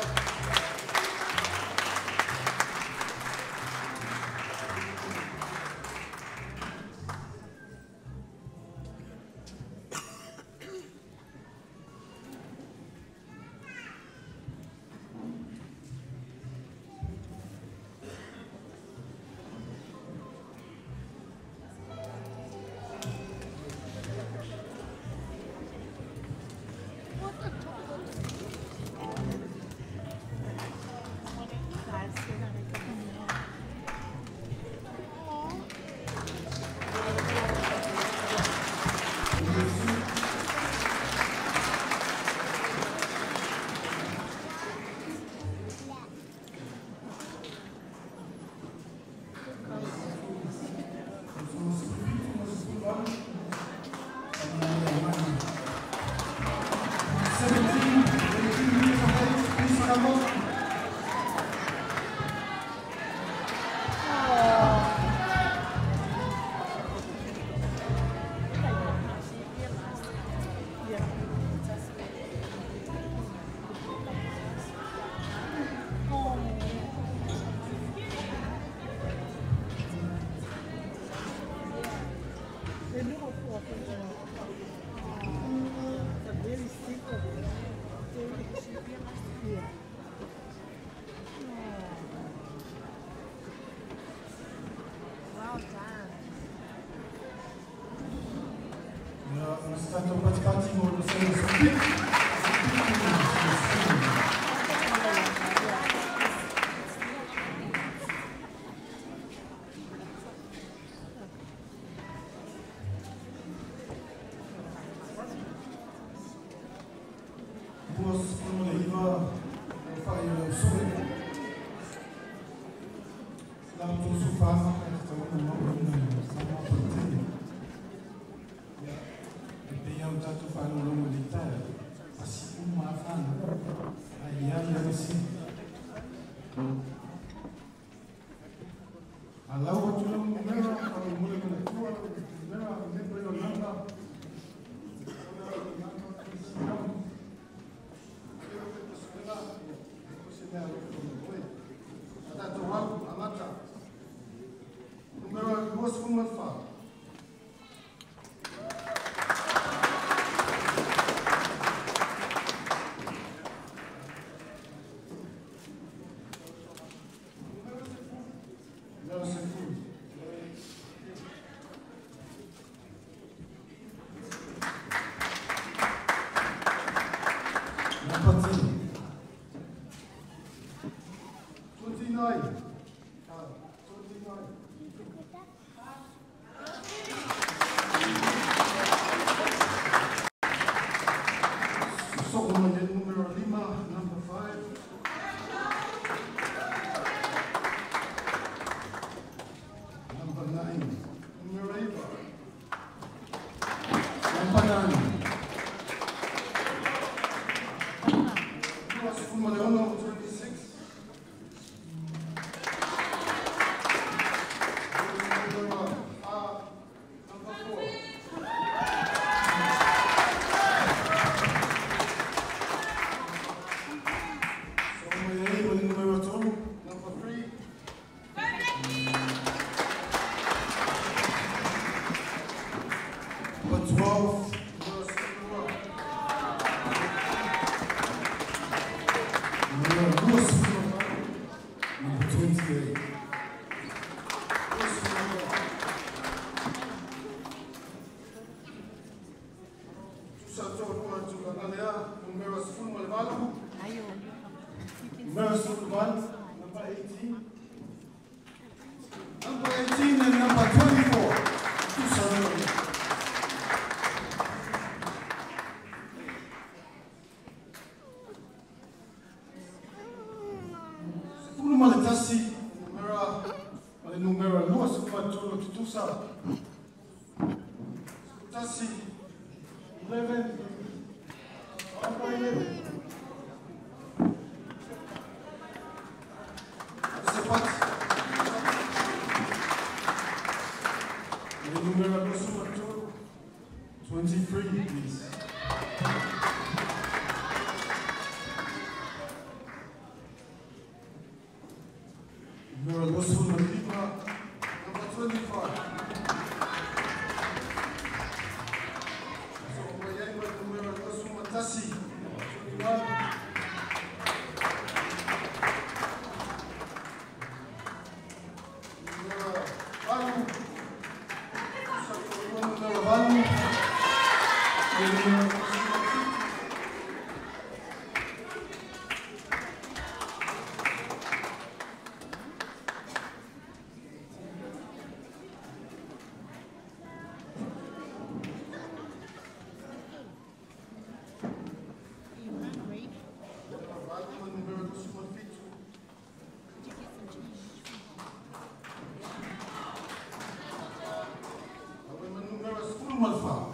o tatou faalogologo i le taeao, pasi uma lava fanau, ae leai lava se alau atu lau numera faamolemole ma le Atua lau numera. Remember your number. Please come. Se mea alofa mai oe. A tatou alu, amata. Numera 24. Numera 10. Number 10. 29. 29. Sosoo mai le numera 5, number 5. Number 9. Numera 9. Number 9. 26, 26. Number 4. Sosoo mai ai ma le numera 3, number 3. Number 12, numera 12. Numera 28, number 28. Tusa toalua tulaga lea, numera 18. Numera 18, number 18. Number 18 and number 24. Tusa toalua. 11, numera, ma le numera 23 tutusa. 11, 11, number 11. Se pati. Le numera 23, 23, please. Numera 25, number 25. Sosoo mai ai ma le numera 21, 21. Numera 8, numera 8. Le numera 27. Numera 8, numera 27. Numera 14.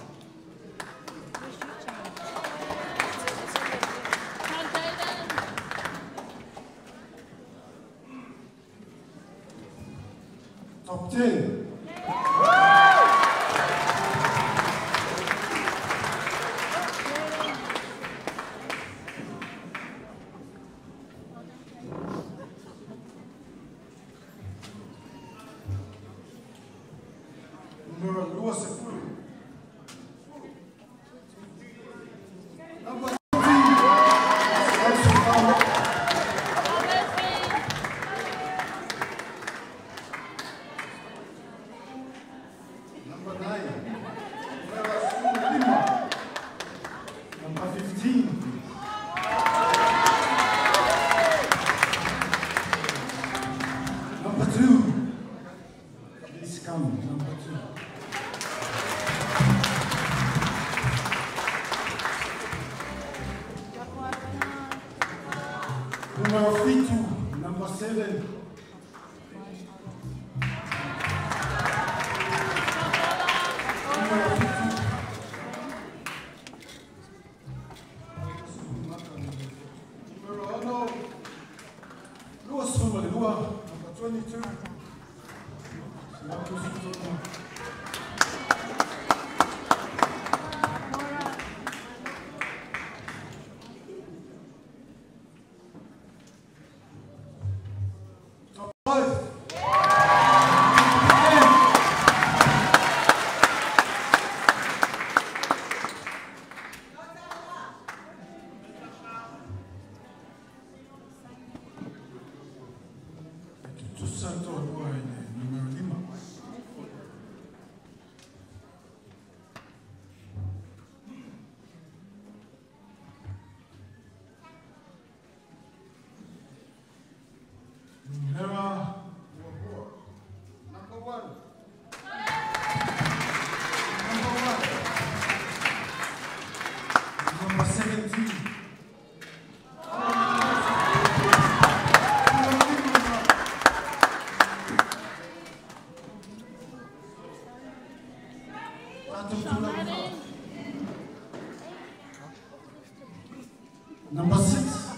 Number 6.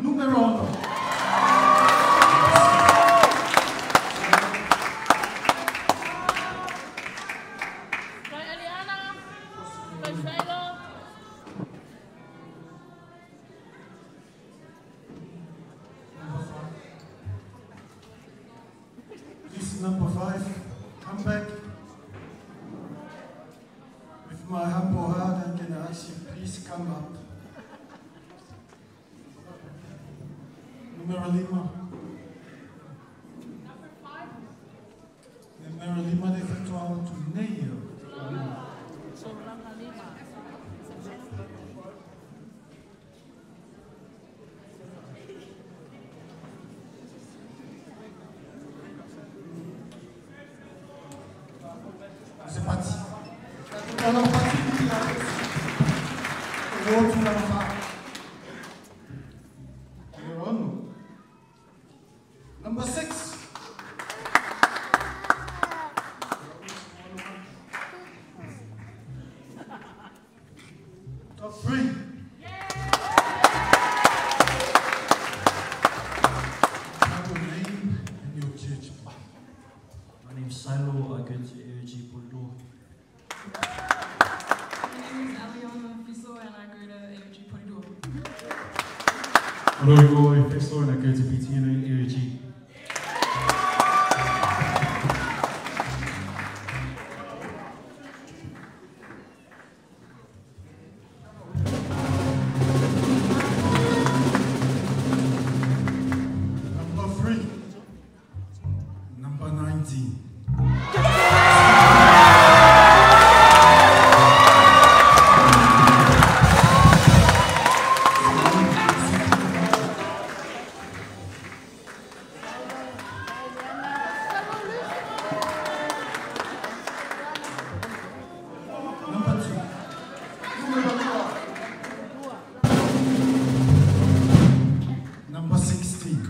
Numero 1. Please, number 5, come back. With my humble heart, I can ask you, please come up. Numero lima. Number 5. Numero lima le fatoa tu nei. C'est parti. Number 6. Top 3. Have your name and your church. My name's Silo. I go to AOG Porirua. My name is Aliona Fiso and I go to AOG Porirua. Hello, Fiso and I go to BTN AOG. Number 3. Number 19. Number 2. Number 16.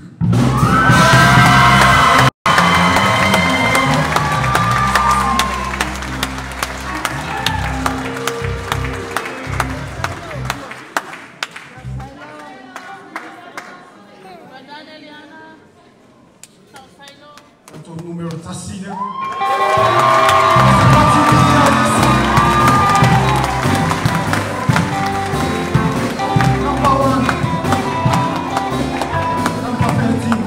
Quanto numero tassina. Number 1. Number 13.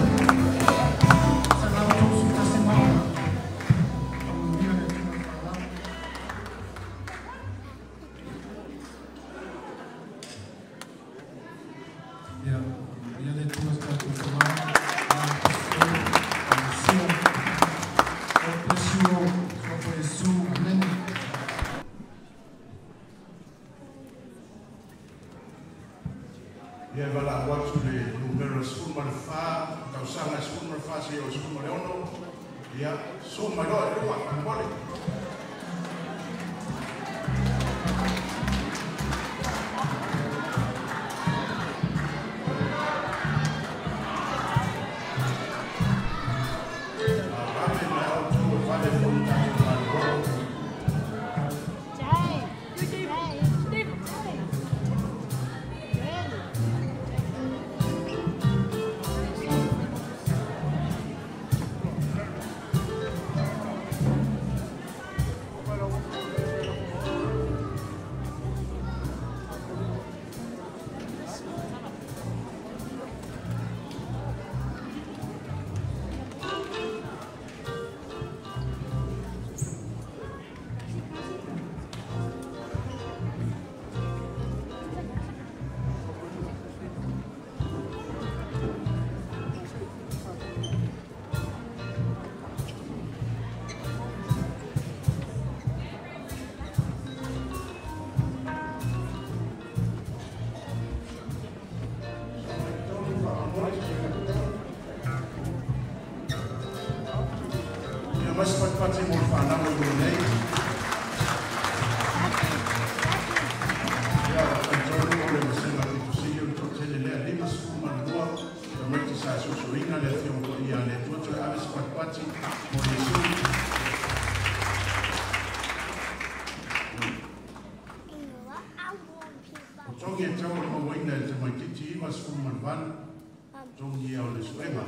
God bless you all. God bless you. Amen. Ia vala atu le numero 14, tausaga 14 seia o 16. Ia, so mai loa i luga, faamolemole. Vave mai autou e vave foi tatou malolo. Ia mai se patipati mo le fanau i luma nei. Ia, talitonu o le vasega pitosili o le toatele lea 52 tamaiti sa sosoina le afioga paia a le Atua. Toe ave se patipati mo Iesu. Tongi e tau o mauaina e te maititi 98, tongi ia o le suega.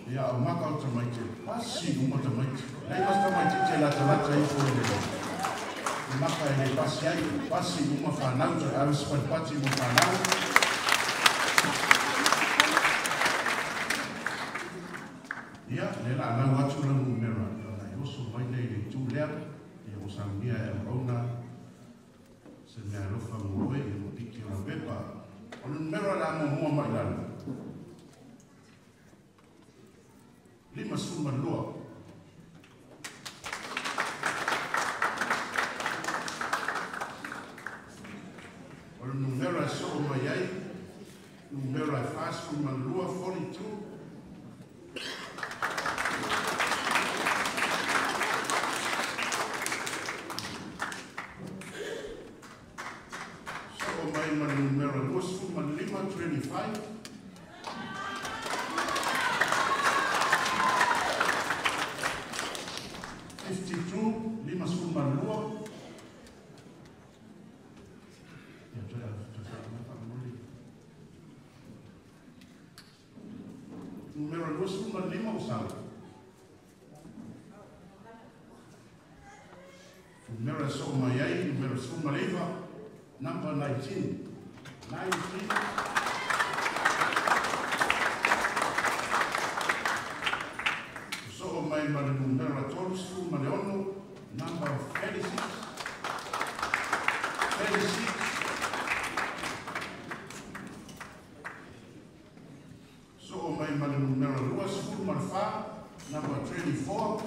Ia o maka o tamaiti, pasi uma tamaiti. Nei mas tamaititi e lata lata ifo e le maka e le pasi ai, pasi uma whanau, te ave sipatipati uma whanau. Ia, le la lau atu la numera, ia na oso mai nei le tū lea, ia o saunia e auna, se mea alofa mo oe, ia mo piki o la pepa. O le numera la mo mua mai lalo. 52. O le numera e soo mai ai, numera e 42, 42. Soo mai ma le numera 25, 25. Numero 25 o sala. Numero so mai ai, numero 19, number 19. 19. So mai ma le numero 36, number 36. 36. So mai ma le numero 24, number 24.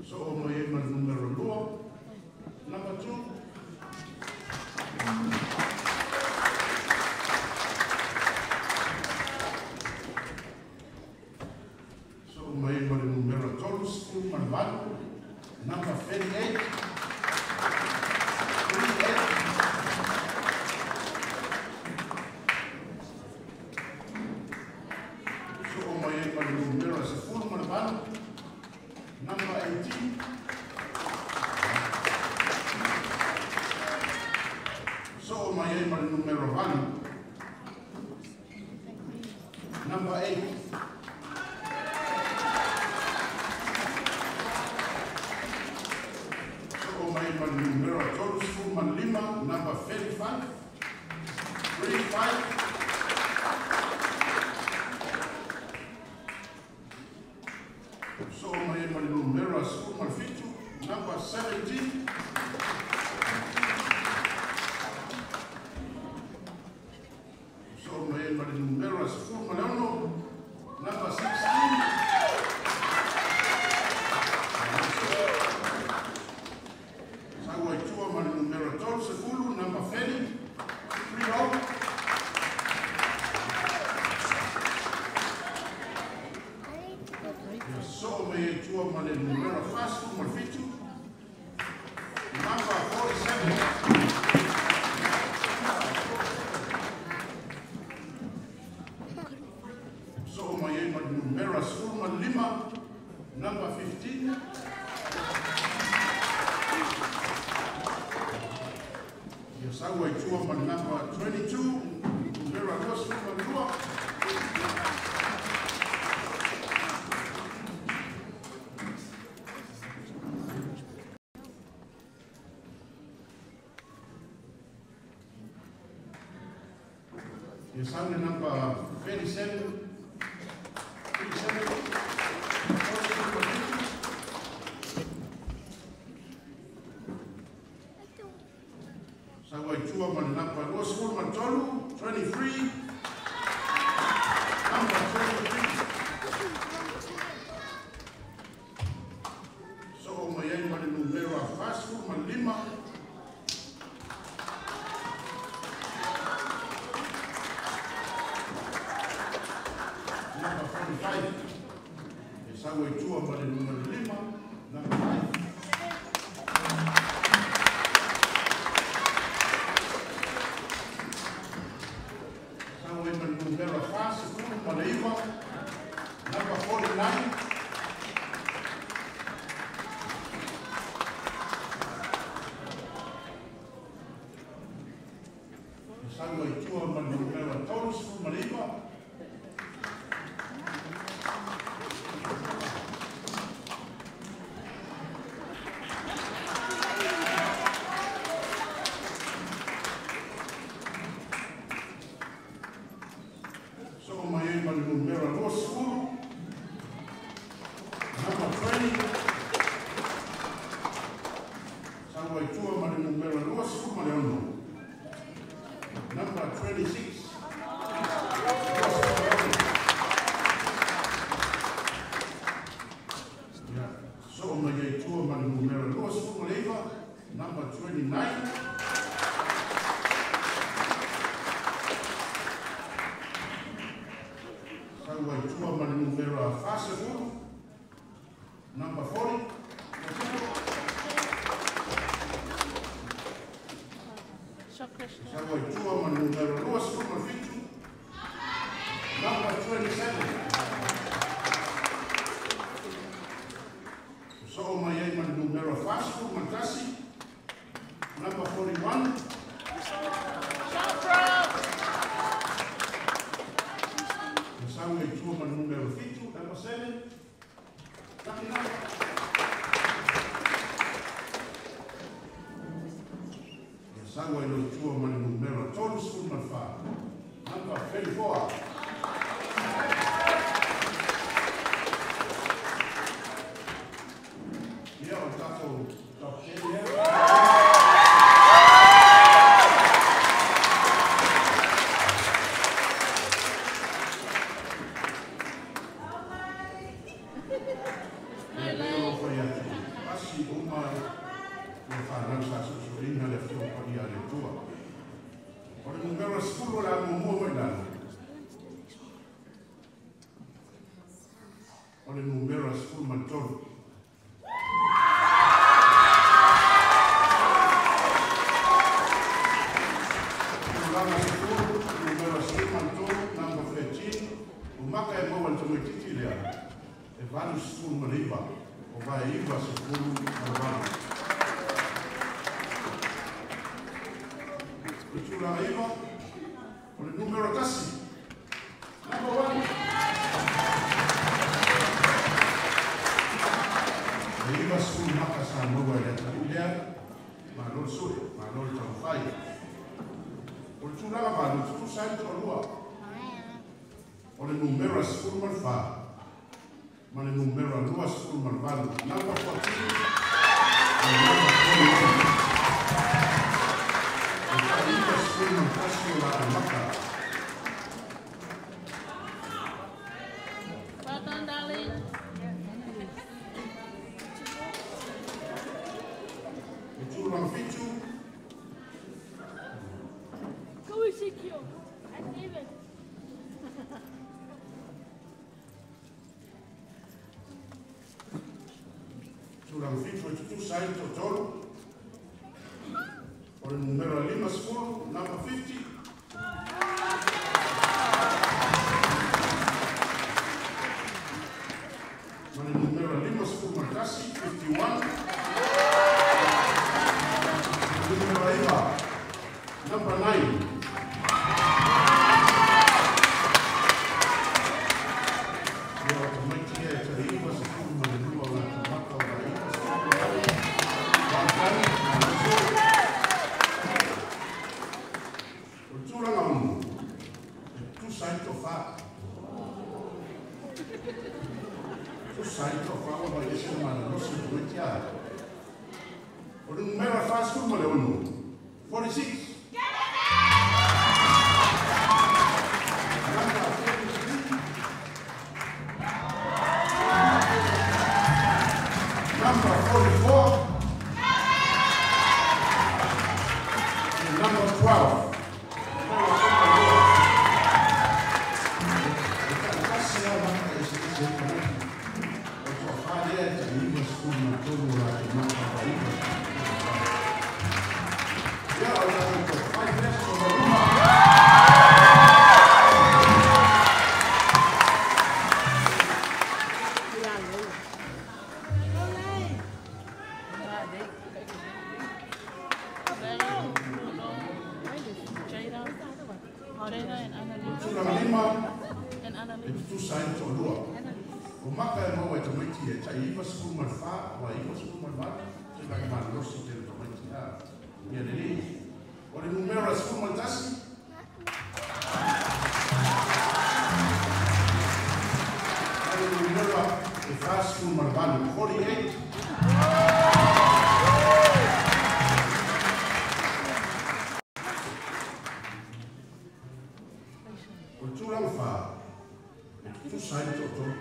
So mai ma le numero 2, number 2. So mai ma le numero 38, number 38. 38. So mai ma le numero 18, number 18. So mai ma le numero 8, number 8. So mai ma le numero 35, number 35. 35. So mai ma le numero 17, number 17. So mai ma le numero 16, number 16. Sau ai tua ma le numero 30, number 30. 30. So mai ai tua ma le numero 47, number 47. So mai ai ma le numero 15, number 15. Ia sau ai tua ma le number 22, numero 22. Ia sau le number 37. 37. Sau ai tua ma le number 23, 23. Number 23. So mai ai ma le numero 45. Number 45. E sau ai tua ma le numero 5, number 5. Sau ai ma le numero 49, number 49. Sau ai tua ma le numera 39. So mai ai ma le numera 20. Number 20. Sau ai tua ma le numera 26. Number 26. Yeah. So mai ai tua ma le numera 29. Number 29. Sau ai tua ma le numera 40. Number 40. Sau ai tua ma le numera 27. Number 27. So mai ai ma le numera 41. Number 41. Sau ai tua ma le numera 7. Number 7. Lucky number. Sau ai lo tua ma le numera 34. Number 34. Ia o tatou top 10 ia. Ia lea o fai atu. Pasi uma ia whanau sa susuina le fio pari a le tua. O le numera 10 o la muamua mai lalo. O le numera 13. Tulaga 10, numera 13, number 13. O maka e maua le tamaititi lea. E 89. O vai 98. O tulaga 9, o le numero 1. Number 1. E 90 maka sa maua i le atunuu lea, malo le sue, malo le taumafai. O le tulaga 8, tutusa ai le toalua. O le numera 14 ma le numera 28. Number 14 and number 41. E 91 o la maka. Well done, darling. E tulaga 7. Go Ezekiel and David. Tulaga 7 e tutusa ai le toatolu. O le numera 50, number 50. Ma le numera 51, 51. Numera 9, number 9. Ia o tamaiti ea e 92 o la tamaka o la 98. Well done, malo sue. O le tulaga 6, e tutusa ai le toafa. Tutusa ai le toafa ua mai ese le malalosi o tamaiti a. O le numera 46, 46. Number 43. Number 44. And number 12. E taʻatasi lava maka eseese ai tamaiti. O toafa lea e 93 o latou maka o 94. Ia o tatou O le tulaga lima, e tutusa ai le toalua. O maka e maua e tamaiti e tai 94 o 98, se laga malolosi tele tamaiti a. Ia lelei. O le numera 11, o le numera e 48, 48. O le tulaga fa, e tutusa ai le toatolu.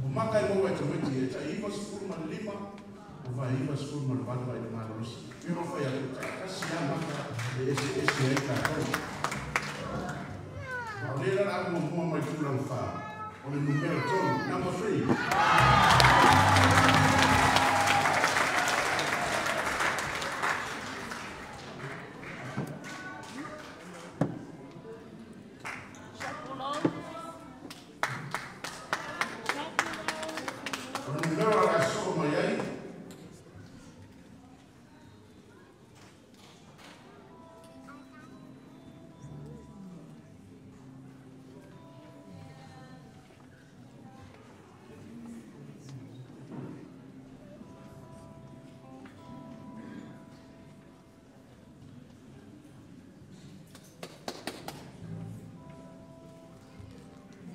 O maka e maua e tamaiti e tai 95 o vai 98 vai le malolosi. E no fai atu kasi a maka e ese ese ai tatou. Ma o lea la muamua mai tulaga fa, o le numera 3, number 3. O le numera la soo mai ai,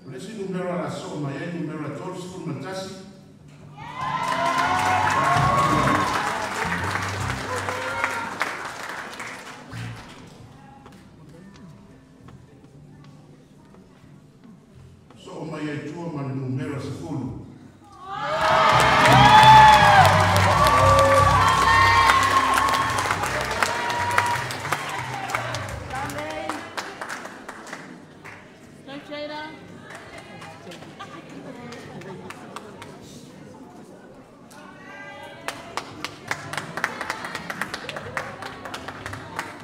o le isi numera la soo mai ai, numera 31. Soo mai ai tua ma le numera 10. Go, Jada.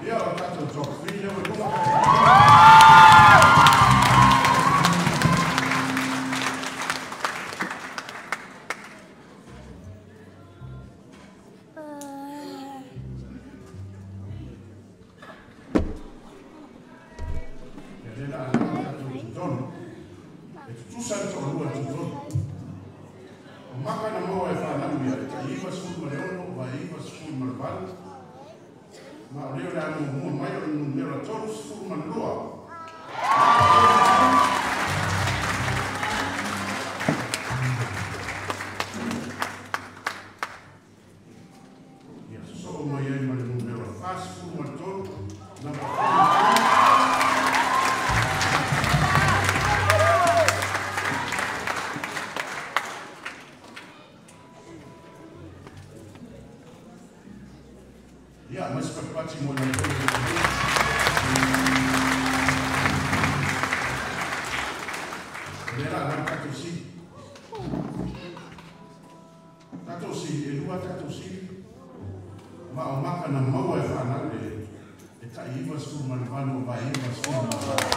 Ia o tatou top 3 lea ua luma. Ia lea la alama tatou totonu. E tutusa le toalua i totonu. O maka na maua e whanau ia e tai 96 vai 98. Ma o lea o le a muamua mai o le numera 32. Ia sosoo mai ai ma le numera 43, number 43. Ia, ma se patipati mo le O lea la agai tatou sili. Tatou sili, e lua tatou sili. Ma o maka na maua e whanau e tai 98 o vai 98.